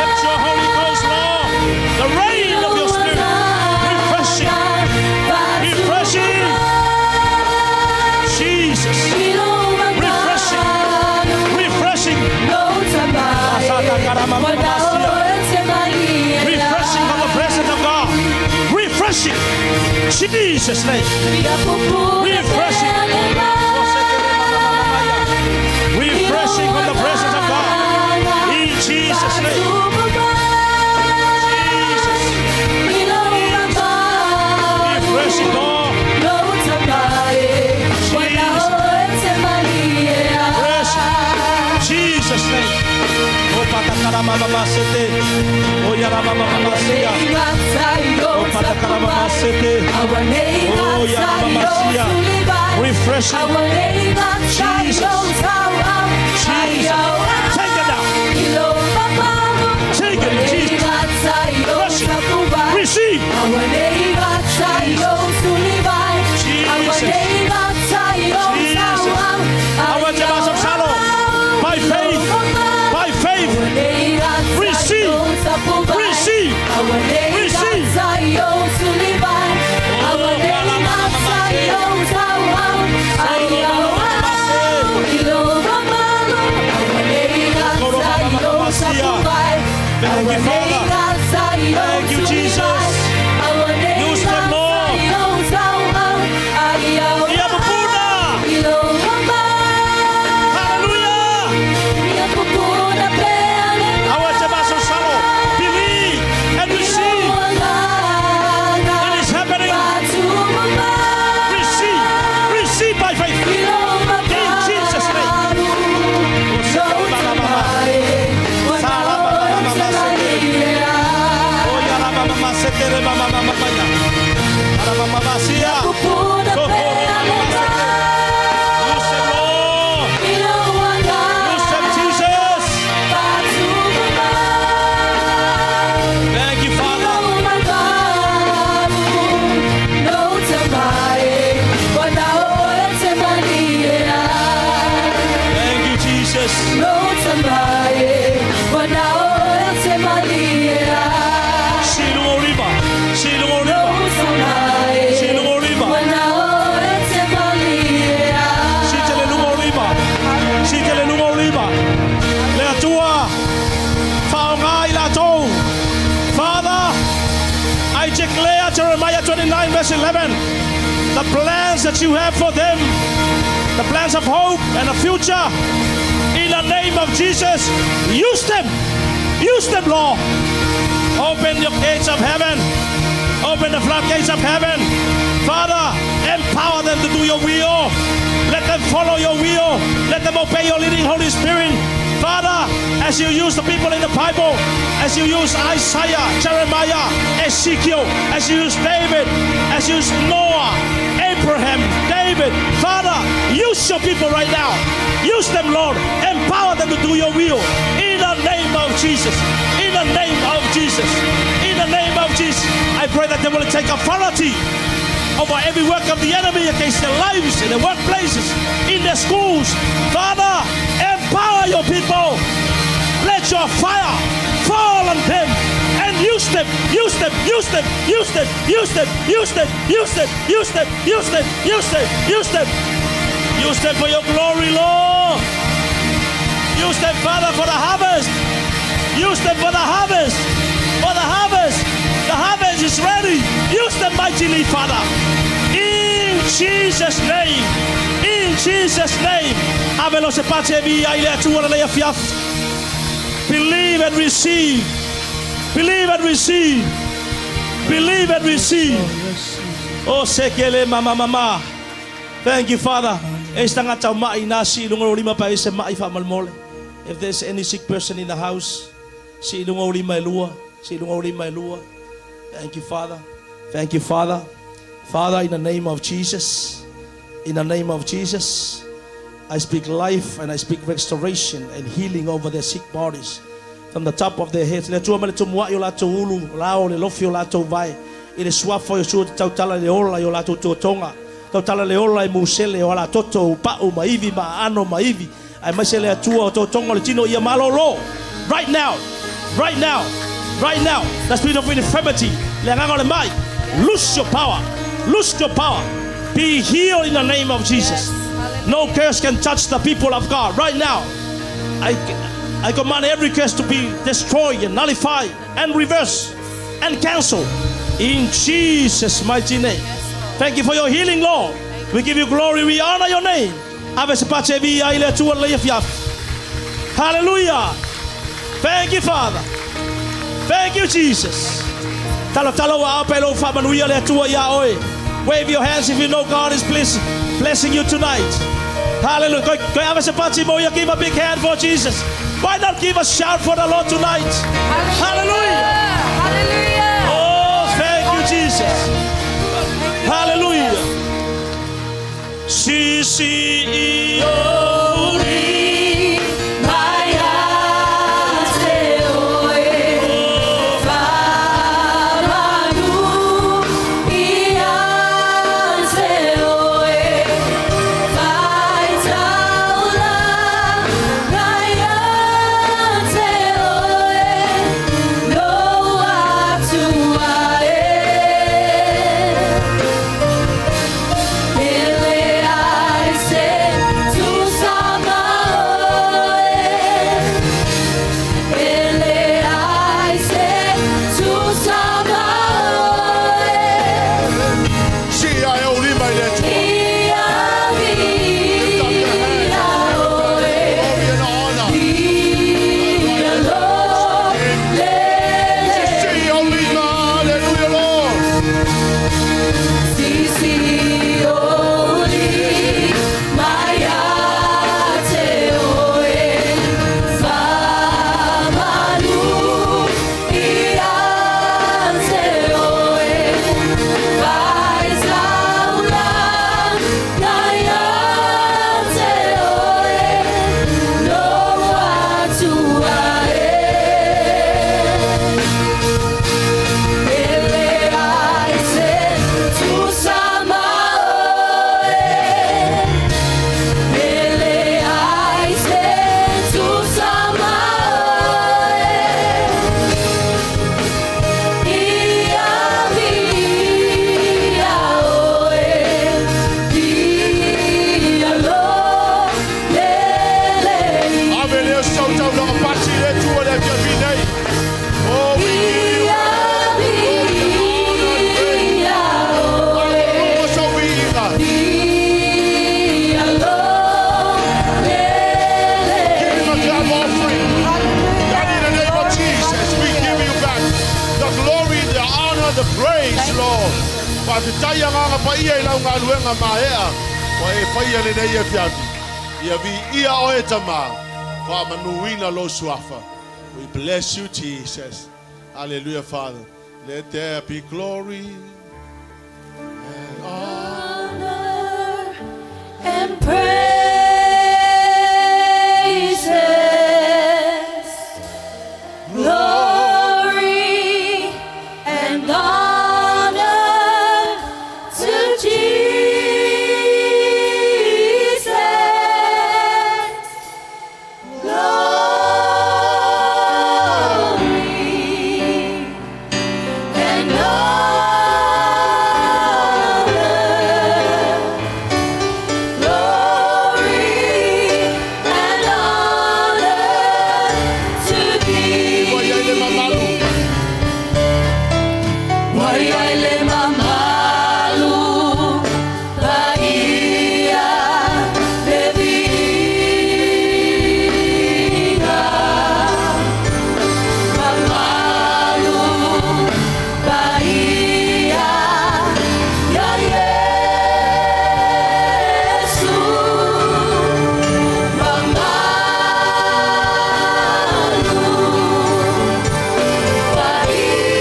Let your Holy Ghost, Lord, the rain of your Spirit, refreshing, refreshing. Jesus, refreshing, refreshing, refreshing from the presence of God, refreshing. Jesus' name, refreshing, refreshing from the presence of God. In Jesus' name, Jesus, refreshing God, Jesus. Jesus' name. Oh, patakaramasete. Oh, yaramamasia. Oh, patakaramasete. Oh, yaramamasia. Refreshing. Jesus. Jesus. Take it now. Take it, Jesus. Refreshing. Receive. Jesus. Jesus. mama mama maya. Ara mama masia. Pupuna pea le vai. Use them, Lord. I lou Use them, agaga Jesus. faatupu mai. Thank you, Father. Thank you, Jesus. Silungolima. Silungolima. Silungolima. Sitelelungolima. Sitelelungolima. Le Atua. Faonga i latou. Father, I declare Jeremiah 29 verse 11, the plans that you have for them, the plans of hope and a future, in the name of Jesus, use them. Use them, Lord. Open your gates of heaven. Open the floodgates of heaven. Father, empower them to do your will. Let them follow your will. Let them obey your leading Holy Spirit. Father, as you use the people in the Bible, as you use Isaiah, Jeremiah, Ezekiel, as you use David, as you use Noah, Abraham, David, Father, use your people right now. Use them, Lord. Empower them to do your will. In the name of Jesus. In the name of Jesus. In the name of Jesus. I pray that they will take authority over every work of the enemy against their lives, in their workplaces, in their schools. Father, empower your people. Let your fire fall on them and use them, use them, use them, use them, use them, use them, use them, use them, use them, use them, use them. Use them for your glory, Lord. Use them, Father, for the harvest. Use them for the harvest. For the harvest. The harvest is ready. Use them mightily, Father. In Jesus' name. In Jesus' name. Ave lo se pate via i le atua le lea fiaf. Believe and receive. Believe and receive. Believe and receive. O sekele mama mama. Thank you, Father. E se tagata o ma'i na si lunga o lima pa e se ma'i wha malmole. If there's any sick person in the house, si lunga o lima e lua, si lunga o lima e lua. Thank you, Father. Thank you, Father. Father, in the name of Jesus, in the name of Jesus, I speak life and I speak restoration and healing over their sick bodies. From the top of their heads. Le Atua ma le tumua'i o latou ulu, lao le lofi o latou vae. I le suafa o Iosua te tautala le ola i o latou tuatoga. Tautala le ola i musele o alatoto, upa'u ma ivi ma aano ma ivi. Aemaise le Atua o totoga o le tino ia malōlō. Right now, right now, right now. The spirit of infirmity, le agaga o le ma'i, loose your power, loose your power. Be healed in the name of Jesus. No curse can touch the people of God right now. I command every curse to be destroyed and nullified and reversed and cancelled in Jesus' mighty name. Thank you for your healing, Lord. We give you glory. We honor your name. Ave se pache via i le Atua le fiaf. Hallelujah. Thank you, Father. Thank you, Jesus. Talo talo wa au pelo fa manuia le Atua ia oe. Wave your hands if you know God is blessing you tonight. Hallelujah. Koi koi ave se pache mo ia. Give a big hand for Jesus. Why not give a shout for the Lord tonight? Hallelujah. Hallelujah. Oh, thank you, Jesus. Hallelujah. Si si i o Uri mai a te oe, whamanu i a te oe, whai taula ngai a te oe, no atua e. Pele ai se tu praise, Thank you, Lord. Jesus. Faafetai agaga paia i lau galuega maea ua e faia lenei afiafi. Ia viia oe Tamā, faamanuina lou suafa. We bless you, Jesus. Hallelujah, Father. Let there be glory and honor. Honor and praises, glory and honor to Jesus. Glory and honor. Glory and honor to thee. Ua i ai le mamalu. Ua i ai le mamalu, paia le viiga. Mamalu, paia, ia Iesu. Mamalu, paia,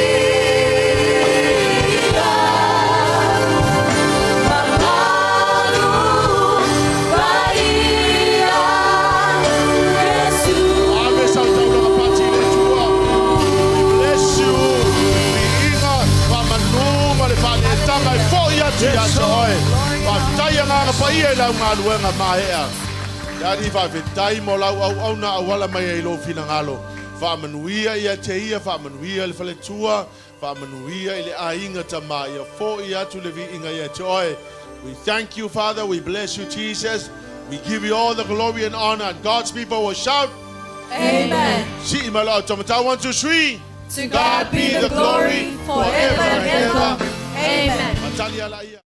mamalu, paia, Iesu. Ave sau taulaga pati i le Atua. We bless you. Viiga, faamanu ma le faaneetaga e fo'i atu ia te oe. Faafetai agaga paia i lau galuega maea. Le Alii faafetai mo lau auauna auala mai ai lou finagalo. Faamanuia ia te ia, faamanuia le faletua, faamanuia i le aiga Tamā, ia fo'i atu le viiga ia te oe. We thank you, Father. We bless you, Jesus. We give you all the glory and honor. And God's people will shout, Amen. Sii mai lau taumatau, one, two, three. To God be the glory forever and ever. Amen. Matali ala ia.